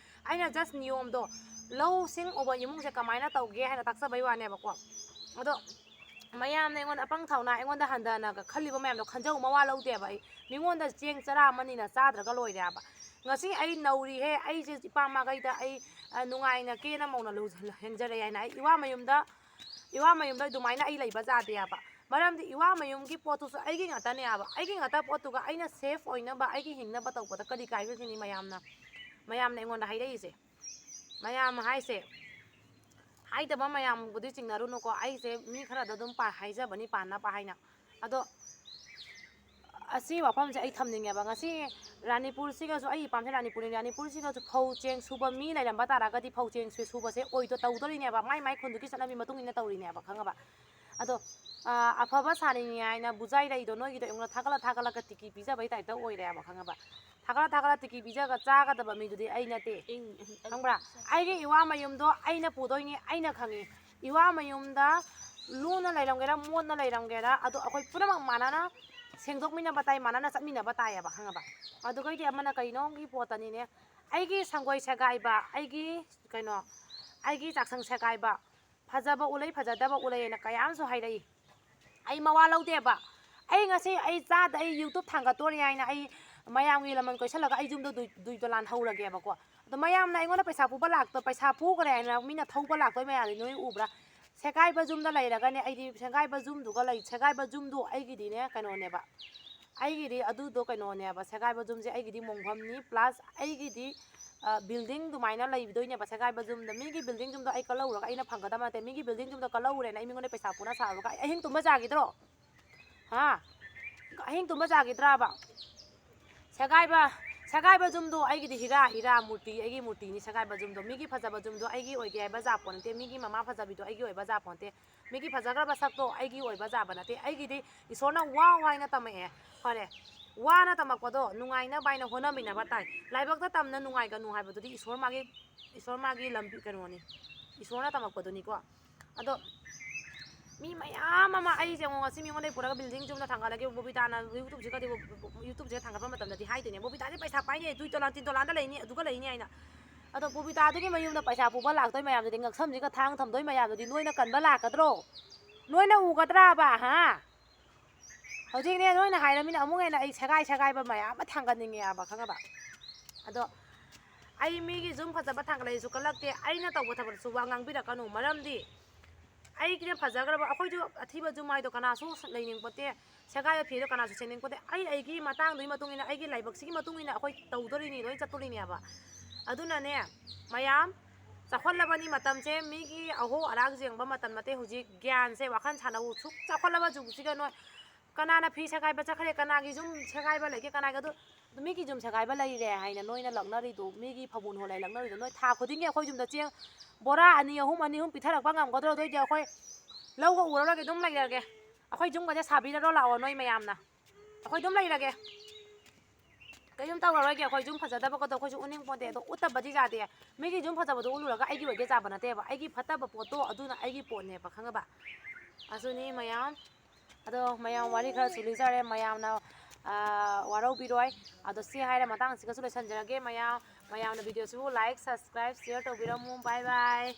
ꯑꯩꯅ just ꯅꯤꯌꯣꯝꯗꯣ, ꯂꯧꯁꯤꯡ ꯎꯕ ꯏꯃꯨꯡꯁꯦ ꯀꯃꯥꯏꯅ ꯇꯧꯒꯦ ꯍꯥꯏꯅ ꯇꯥꯛꯆꯕꯩ ꯋꯥꯅꯦꯕꯀꯣ꯫ ꯑꯗꯣ ꯃꯌꯥꯝꯅ ꯑꯩꯉꯣꯟꯗ ꯑꯄꯪ ꯊꯧꯅꯥ, ꯑꯩꯉꯣꯟꯗ ꯍꯟꯊꯅꯒ ꯈꯜꯂꯤꯕ ꯃꯌꯥꯝꯗꯣ ꯈꯟꯖꯧ ꯃꯋꯥ ꯂꯧꯗꯦꯕ꯫ ꯑꯩ ꯃꯤꯉꯣꯟꯗ ꯆꯦꯡ ꯆꯔꯥ ꯑꯃꯅꯤꯅ ꯆꯥꯗ꯭ꯔꯒ ꯂꯣꯏꯔꯦꯕ꯫ ꯉꯁꯤ ꯑꯩ ꯅꯧꯔꯤꯍꯦ, ꯑꯩꯁꯦ ꯏꯄꯥ ꯃꯥꯒꯩꯗ ꯑꯩ, ꯑ, ꯅꯨꯡꯉꯥꯏꯅ ꯀꯦꯅ ꯃꯧꯅ ꯂꯧ-, ꯍꯦꯟꯖꯔꯦ ꯍꯥꯏꯅ ꯑꯩ ꯏꯋꯥ ꯃꯌꯨꯝꯗ, ꯏꯋꯥ ꯃꯌꯨꯝꯗ ꯑꯗꯨꯃꯥꯏꯅ ꯑꯩ ꯂꯩꯕ ꯌꯥꯗꯦꯕ꯫ ꯃꯔꯝꯗꯤ ꯏꯋꯥ ꯃꯌꯨꯝꯒꯤ ꯄꯣꯠꯇꯨꯁꯨ ꯑꯩꯒꯤ ꯉꯥꯛꯇꯅꯦꯕ꯫ ꯑꯩꯒꯤ ꯉꯥꯛꯇ ꯄꯣꯠꯇꯨꯒ ꯑꯩꯅ safe ꯑꯣꯏꯅꯕ, ꯑꯩꯒꯤ ꯍꯤꯡꯅꯕ ꯇꯧꯕꯗ ꯀꯔꯤ ꯀꯥꯏꯕꯒꯤꯅꯤ ꯃꯌꯥꯝꯅ, ꯃꯌꯥꯝꯅ ꯑꯩꯉꯣꯟꯗ ꯍꯥꯏꯔꯛꯏꯁꯦ? ꯃꯌꯥꯝ ꯍꯥꯏꯁꯦ, ꯍꯥꯏꯗꯕ ꯃꯌꯥꯝꯕꯨꯗꯤ ꯆꯤꯡꯅꯔꯨꯅꯨꯀꯣ, ꯑꯩꯁꯦ ꯃꯤ ꯈꯔꯗ ꯑꯗꯨꯝ ꯄꯥ-, ꯍꯥꯏꯖꯕꯅꯤ ꯄꯥꯟꯅꯕ ꯍꯥꯏꯅ꯫ ꯑꯗꯣ ꯑꯁꯤ ꯋꯥꯐꯝꯁꯦ ꯑꯩ ꯊꯝꯅꯤꯡꯉꯦꯕ꯫ ꯉꯁꯤ ꯔꯥꯅꯤꯄꯨꯔꯁꯤꯒꯁꯨ, ꯑꯩ ꯏꯄꯥꯝꯁꯦ ꯔꯥꯅꯤꯄꯨꯔꯅꯤ, ꯔꯥꯅꯤꯄꯨꯔꯁꯤꯒꯁꯨ ꯐꯧ ꯆꯦꯡ ꯁꯨꯕ ꯃꯤ ꯂꯩꯔꯝꯕ ꯇꯥꯔꯒꯗꯤ ꯐꯧ ꯆꯦꯡ ꯁꯨ-, ꯁꯨꯕꯁꯦ ꯑꯣꯏꯗꯣ ꯇꯧꯗꯣꯔꯤꯅꯦꯕ, ꯃꯥꯏ ꯃꯥꯏ ꯈꯨꯟꯗꯨꯒꯤ ꯆꯠꯅꯕꯤ ꯃꯇꯨꯡ ꯏꯟꯅ ꯇꯧꯔꯤꯅꯦꯕ, ꯈꯪꯉꯕ? ꯑꯗꯣ, ꯑ, ꯑꯐꯕ ꯁꯥꯅꯤꯡꯉꯦ ꯍꯥꯏꯅ ꯕꯨꯖꯥꯏ ꯂꯩꯗꯣ ꯅꯣꯏꯒꯤꯗꯣ ꯑꯩꯉꯣꯟꯗ ꯊꯥꯒꯠꯂ ꯊꯥꯒꯠꯂꯒ ꯇꯤꯀꯤ ꯄꯤꯖꯕꯩ ꯇꯥꯏꯞꯇ ꯑꯣꯏꯔꯦꯕ, ꯈꯪꯉꯕ? ꯊꯥꯒꯠꯂ ꯊꯥꯒꯠꯂ ꯇꯤꯀꯤ ꯄꯤꯖꯒ ꯆꯥꯒꯗꯕ ꯃꯤꯗꯨꯗꯤ ꯑꯩ ꯅꯠꯇꯦ, ꯈꯪꯕ꯭ꯔꯥ? ꯑꯩꯒꯤ ꯏꯋꯥ ꯃꯌꯨꯝꯗꯣ ꯑꯩꯅ ꯄꯨꯗꯣꯏꯅꯤ, ꯑꯩꯅ ꯈꯪꯉꯤ꯫ ꯏꯋꯥ ꯃꯌꯨꯝꯗ ꯂꯨꯅ ꯂꯩꯔꯝꯒꯦꯔꯥ, ꯃꯣꯠꯅ ꯂꯩꯔꯝꯒꯦꯔꯥ, ꯑꯗꯣ ꯑꯩꯈꯣꯏ ꯄꯨꯝꯅꯃꯛ ꯃꯥꯟꯅꯅ ꯁꯦꯡꯗꯣꯛꯃꯤꯟꯅꯕ ꯇꯥꯏ, ꯃꯥꯟꯅꯅ ꯆꯠꯃꯤꯟꯅꯕ ꯇꯥꯏꯌꯦꯕ, ꯈꯪꯉꯕ? ꯑꯗꯨꯒꯩꯗꯤ ꯑꯃꯅ ꯀꯩꯅꯣꯝꯒꯤ ꯄꯣꯠꯇꯅꯤꯅꯦ꯫ ꯑꯩꯒꯤ ꯁꯪꯒꯣꯏ ꯁꯦꯒꯥꯏꯕ, ꯑꯩꯒꯤ ꯀꯩꯅꯣ, ꯑꯩꯒꯤ ꯆꯥꯛꯁꯪ ꯁꯦꯒꯥꯏꯕ, ꯐꯖꯕ ꯎꯂꯩ, ꯐꯖꯗꯕ ꯎꯂꯩ ꯍꯥꯏꯅ ꯀꯌꯥ ꯑꯃꯁꯨ ꯍꯥꯏꯔꯛꯏ꯫ ꯑꯩ ꯃꯋꯥ ꯂꯧꯗꯦꯕ꯫ ꯑꯩ ꯉꯁꯤ ꯑꯩ ꯆꯥꯗ ꯑꯩ YouTube ꯊꯥꯡꯒꯠꯇꯣꯔꯦ ꯍꯥꯏꯅ ꯑꯩ ꯃꯌꯥꯝꯒꯤ ꯂꯃꯟ ꯀꯣꯏꯁꯜꯂꯒ ꯑꯩ ꯌꯨꯝꯗ ꯗꯨꯏ-, ꯗꯨꯏ ꯗꯣꯂꯥꯟ ꯍꯧꯔꯒꯦꯕꯀꯣ꯫ ꯑꯗꯣ ꯃꯌꯥꯝꯅ ꯑꯩꯉꯣꯟꯗ ꯄꯩꯁꯥ ꯄꯨꯕ ꯂꯥꯛꯇ-, ꯄꯩꯁꯥ ꯄꯨꯈ꯭ꯔꯦ ꯍꯥꯏꯅ ꯃꯤꯅ ꯊꯧꯕ ꯂꯥꯛꯇꯣꯏ ꯃꯌꯥꯝꯗꯤ ꯅꯣꯏ ꯎꯕ꯭ꯔꯥ? ꯁꯦꯒꯥꯏꯕ ꯌꯨꯝꯗ ꯂꯩꯔꯒꯅꯦ, ꯑꯩꯗꯤ ꯁꯦꯒꯥꯏꯕ ꯌꯨꯝꯗꯨꯒ ꯂꯩ-, ꯁꯦꯒꯥꯏꯕ ꯌꯨꯝꯗꯨ ꯑꯩꯒꯤꯗꯤꯅꯦ ꯀꯩꯅꯣꯅꯦꯕ꯫ ꯑꯩꯒꯤꯗꯤ ꯑꯗꯨꯗꯣ ꯀꯩꯅꯣꯅꯦꯕ, ꯁꯦꯒꯥꯏꯕ ꯌꯨꯝꯁꯦ ꯑꯩꯒꯤꯗꯤ ꯃꯣꯡꯐꯝꯅꯤ, plus ꯑꯩꯒꯤꯗꯤ building ꯑꯗꯨꯃꯥꯏꯅ ꯂꯩꯗꯣꯏꯅꯦꯕ꯫ ꯁꯦꯒꯥꯏꯕ ꯌꯨꯝꯗ, ꯃꯤꯒꯤ building ꯌꯨꯝꯗꯣ ꯑꯩ ꯀꯜꯍꯧꯔꯒ ꯑꯩꯅ ꯐꯪꯒꯗꯕ ꯅꯠꯇꯦ꯫ ꯃꯤꯒꯤ building ꯌꯨꯝꯗꯣ ꯀꯜꯍꯧꯔꯦꯅ ꯑꯩ ꯃꯤꯉꯣꯟꯗ ꯄꯩꯁꯥ ꯄꯨꯅ ꯁꯥꯔꯨꯔꯒ ꯑꯩ ꯑꯍꯤꯡ ꯇꯨꯝꯕ ꯌꯥꯈꯤꯗ꯭ꯔꯣ? ꯍꯥ? ꯑꯍꯤꯡ ꯇꯨꯝꯕ ꯌꯥꯈꯤꯗ꯭ꯔꯕ? ꯁꯦꯒꯥꯏꯕ, ꯁꯦꯒꯥꯏꯕ ꯌꯨꯝꯗꯣ ꯑꯩꯒꯤꯗꯤ ꯍꯤꯔꯥ, ꯍꯤꯔꯥ ꯃꯨꯔꯇꯤ, ꯑꯩꯒꯤ ꯃꯨꯔꯇꯤꯅꯤ ꯁꯦꯒꯥꯏꯕ ꯌꯨꯝꯗꯣ꯫ ꯃꯤꯒꯤ ꯐꯖꯕ ꯌꯨꯝꯗꯣ ꯑꯩꯒꯤ ꯑꯣꯏꯒꯦ ꯍꯥꯏꯕ ꯖꯥꯄꯣꯟ ꯅꯠꯇꯦ, ꯃꯤꯒꯤ ꯃꯃꯥ ꯐꯖꯕꯤꯗꯣ ꯑꯩꯒꯤ ꯑꯣꯏꯕ ꯖꯥꯄꯣꯟ ꯅꯠꯇꯦ, ꯃꯤꯒꯤ ꯐꯖꯈ꯭ꯔꯕ ꯁꯛꯇꯣ ꯑꯩꯒꯤ ꯑꯣꯏꯕ ꯖꯥꯕ ꯅꯠꯇꯦ꯫ ꯑꯩꯒꯤꯗꯤ ꯏꯁꯣꯔꯅ ꯋꯥꯎ ꯍꯥꯏꯅ ꯇꯝꯃꯛꯑꯦ꯫ ꯐꯔꯦ, ꯋꯥꯅ ꯇꯝꯃꯛꯄꯗꯣ ꯅꯨꯡꯉꯥꯏꯅꯕ ꯍꯥꯏꯅ ꯍꯣꯠꯅꯃꯤꯟꯅꯕ ꯇꯥꯏ꯫ ꯂꯥꯏꯕꯛꯇ ꯇꯝꯅ ꯅꯨꯡꯉꯥꯏꯒꯅꯨ ꯍꯥꯏꯕꯗꯨꯗꯤ ꯏꯁꯣꯔ ꯃꯥꯒꯤ, ꯏꯁꯣꯔ ꯃꯥꯒꯤ ꯂꯝꯕꯤ ꯀꯩꯅꯣꯅꯤ, ꯏꯁꯣꯔꯅ ꯇꯝꯃꯛꯄꯗꯨꯅꯤꯀꯣ꯫ ꯑꯗꯣ ꯃꯤ ꯃꯌꯥꯝ ꯑꯃ ꯑꯩꯁꯦ ꯑꯃꯨꯛ ꯉꯁꯤ ꯃꯤꯉꯣꯟꯗꯒꯤ ꯄꯨꯔꯒ building ꯌꯨꯝꯗ ꯊꯥꯡꯒꯠꯂꯒꯦ, ꯕꯣꯕꯤꯇꯥꯅ YouTubeꯁꯤꯒꯗꯤ, YouTubeꯁꯦ ꯊꯥꯡꯒꯠꯄ ꯃꯇꯝꯗꯗꯤ ꯍꯥꯏꯗꯣꯏꯅꯦ, "ꯕꯣꯕꯤꯇꯥꯁꯦ ꯄꯩꯁꯥ ꯄꯥꯏꯅꯦ, ꯇꯨꯏ ꯇꯣꯂꯥꯟ ꯇꯤꯟ ꯇꯣꯂꯥꯟꯗ ꯂꯩꯅꯤ, ꯑꯗꯨꯒ ꯂꯩꯅꯤ" ꯍꯥꯏꯅ꯫ ꯑꯗꯣ ꯕꯣꯕꯤꯇꯥꯗꯨꯒꯤ ꯃꯌꯨꯝꯗ ꯄꯩꯁꯥ ꯄꯨꯕ ꯂꯥꯛꯇꯣꯏ ꯃꯌꯥꯝꯗꯨꯗꯤ, ꯉꯛꯁꯝꯁꯤꯒ ꯊꯥꯡ ꯊꯝꯗꯣꯏ ꯃꯌꯥꯝꯗꯨꯗꯤ ꯅꯣꯏꯅ ꯀꯟꯕ ꯂꯥꯛꯀꯗ꯭ꯔꯣ? ꯅꯣꯏꯅ ꯎꯒꯗ꯭ꯔꯥꯕ? ꯍꯥ? ꯍꯧꯖꯤꯛꯅꯦ, ꯅꯣꯏꯅ ꯍꯥꯏꯔꯃꯤꯅ ꯑꯃꯨꯛ ꯍꯦꯟꯅ ꯑꯩ ꯁꯦꯒꯥꯏ ꯁꯦꯒꯥꯏꯕ ꯃꯌꯥꯝ ꯑꯃ ꯊꯥꯡꯒꯠꯅꯤꯡꯉꯦꯕ, ꯈꯪꯉꯕ? ꯑꯗꯣ ꯑꯩ ꯃꯤꯒꯤ ꯌꯨꯝ ꯐꯖꯕ ꯊꯥꯡꯒꯠꯂꯛꯏꯁꯨ ꯀꯜꯂꯛꯇꯦ, ꯑꯩꯅ ꯇꯧꯕ ꯊꯕꯛꯁꯨ ꯋꯥ ꯉꯥꯡꯕꯤꯔꯛꯀꯅꯨ꯫ ꯃꯔꯝꯗꯤ ꯑꯩꯒꯤꯅ ꯐꯖꯈ꯭ꯔꯕ, ꯑꯩꯈꯣꯏꯁꯨ ꯑꯊꯤꯕ ꯌꯨꯝ ꯍꯥꯏꯗꯣ ꯀꯅꯥꯁꯨ ꯂꯩꯅꯤꯡꯄꯣꯠꯇꯦ, ꯁꯦꯒꯥꯏꯕ ꯐꯤꯗꯣ ꯀꯅꯥꯁꯨ ꯁꯦꯝꯅꯤꯡꯄꯣꯠꯇꯦ꯫ ꯑꯩ ꯑꯩꯒꯤ ꯃꯇꯥꯡꯗꯨꯒꯤ ꯃꯇꯨꯡ ꯏꯟꯅ, ꯑꯩꯒꯤ ꯂꯥꯏꯕꯛꯁꯤꯒꯤ ꯃꯇꯨꯡ ꯏꯟꯅ ꯑꯩꯈꯣꯏ ꯇꯧꯗꯣꯔꯤꯅꯤ, ꯂꯣꯏ ꯆꯠꯇꯣꯔꯤꯅꯦꯕ꯫ ꯑꯗꯨꯅꯅꯦ ꯃꯌꯥꯝ, ꯆꯥꯎꯈꯠꯂꯕꯅꯤ ꯃꯇꯝꯁꯦ, ꯃꯤꯒꯤ ꯑꯍꯣ ꯑꯔꯥꯛ ꯌꯦꯡꯕ ꯃꯇꯝ ꯅꯠꯇꯦ ꯍꯧꯖꯤꯛ꯫ ꯒ꯭ꯌꯥꯟꯁꯦ ꯋꯥꯈꯜ ꯁꯥꯟꯅꯧ꯫ ꯁꯨꯛ ꯆꯥꯎꯈꯠꯂꯕ ꯖꯨꯒꯁꯤꯒ ꯅꯣꯏ ꯀꯅꯥꯅ ꯐꯤ ꯁꯦꯒꯥꯏꯕ ꯆꯠꯈ꯭ꯔꯦ, ꯀꯅꯥꯒꯤ ꯌꯨꯝ ꯁꯦꯒꯥꯏꯕ ꯂꯩꯒꯦ, ꯀꯅꯥꯒꯤ ꯑꯗꯨ, ꯑꯗꯨ ꯃꯤꯒꯤ ꯌꯨꯝ ꯁꯦꯒꯥꯏꯕ ꯂꯩꯔꯦ ꯍꯥꯏꯅ ꯅꯣꯏꯅ ꯂꯛꯅꯔꯤꯗꯣ, ꯃꯤꯒꯤ ꯐꯕꯨꯟ ꯍꯣꯜꯂꯦ ꯂꯛꯅꯔꯤꯗꯣ, ꯅꯣꯏ ꯊꯥ ꯈꯨꯗꯤꯡꯒꯤ ꯑꯩꯈꯣꯏ ꯌꯨꯝꯗ ꯆꯦꯡ ꯕꯣꯔꯥ ꯑꯅꯤ ꯑꯍꯨꯝ, ꯑꯅꯤ ꯑꯍꯨꯝ ꯄꯤꯊꯔꯛꯄ ꯉꯝꯒꯗ꯭ꯔꯣ? ꯑꯗꯨꯏꯗꯤ ꯑꯩꯈꯣꯏ ꯂꯧꯒ ꯎꯔꯔꯣꯏꯒꯦ, ꯑꯗꯨꯝ ꯂꯩꯔꯒꯦ꯫ ꯑꯩꯈꯣꯏ ꯌꯨꯝꯒꯁꯦ ꯁꯥꯕꯤꯔꯔꯣ ꯂꯥꯛꯑꯣ ꯅꯣꯏ ꯃꯌꯥꯝꯅ꯫ ꯑꯩꯈꯣꯏ ꯑꯗꯨꯝ ꯂꯩꯔꯒꯦ꯫ ꯀꯩꯝ ꯇꯧꯔꯔꯣꯏꯒꯦ꯫ ꯑꯩꯈꯣꯏ ꯌꯨꯝ ꯐꯖꯗꯕꯒꯗꯣ ꯑꯩꯈꯣꯏꯁꯨ ꯎꯅꯤꯡꯄꯣꯟꯇꯦ꯫ ꯑꯗꯣ ꯎꯠꯇꯕꯗꯤ ꯌꯥꯗꯦ꯫ ꯃꯤꯒꯤ ꯌꯨꯝ ꯐꯖꯕꯗꯣ ꯎꯠꯂꯨꯔꯒ ꯑꯩꯒꯤ ꯑꯣꯏꯒꯦ ꯆꯥꯕ ꯅꯠꯇꯦꯕ꯫ ꯑꯩꯒꯤ ꯐꯠꯇꯕ ꯄꯣꯠꯇꯣ ꯑꯗꯨꯅ ꯑꯩꯒꯤ ꯄꯣꯠꯅꯦꯕ, ꯈꯪꯉꯕ? ꯑꯗꯨꯅꯤ ꯃꯌꯥꯝ꯫ ꯑꯗꯣ ꯃꯌꯥꯝ ꯋꯥꯔꯤ ꯈꯔꯁꯨ ꯂꯤꯖꯔꯦ꯫ ꯃꯌꯥꯝꯅ, ꯑꯥ, ꯋꯥꯔꯧꯕꯤꯔꯣꯏ꯫ ꯑꯗꯣ ꯁꯤ ꯍꯥꯏꯔ ꯃꯇꯥꯡꯁꯤꯒꯁꯨ ꯂꯣꯏꯁꯤꯟꯖꯔꯒꯦ꯫ ꯃꯌꯥꯝ, ꯃꯌꯥꯝꯅ videoꯁꯤꯕꯨ like, subscribe, share ꯇꯧꯕꯤꯔꯝꯃꯨ꯫ Bye bye꯫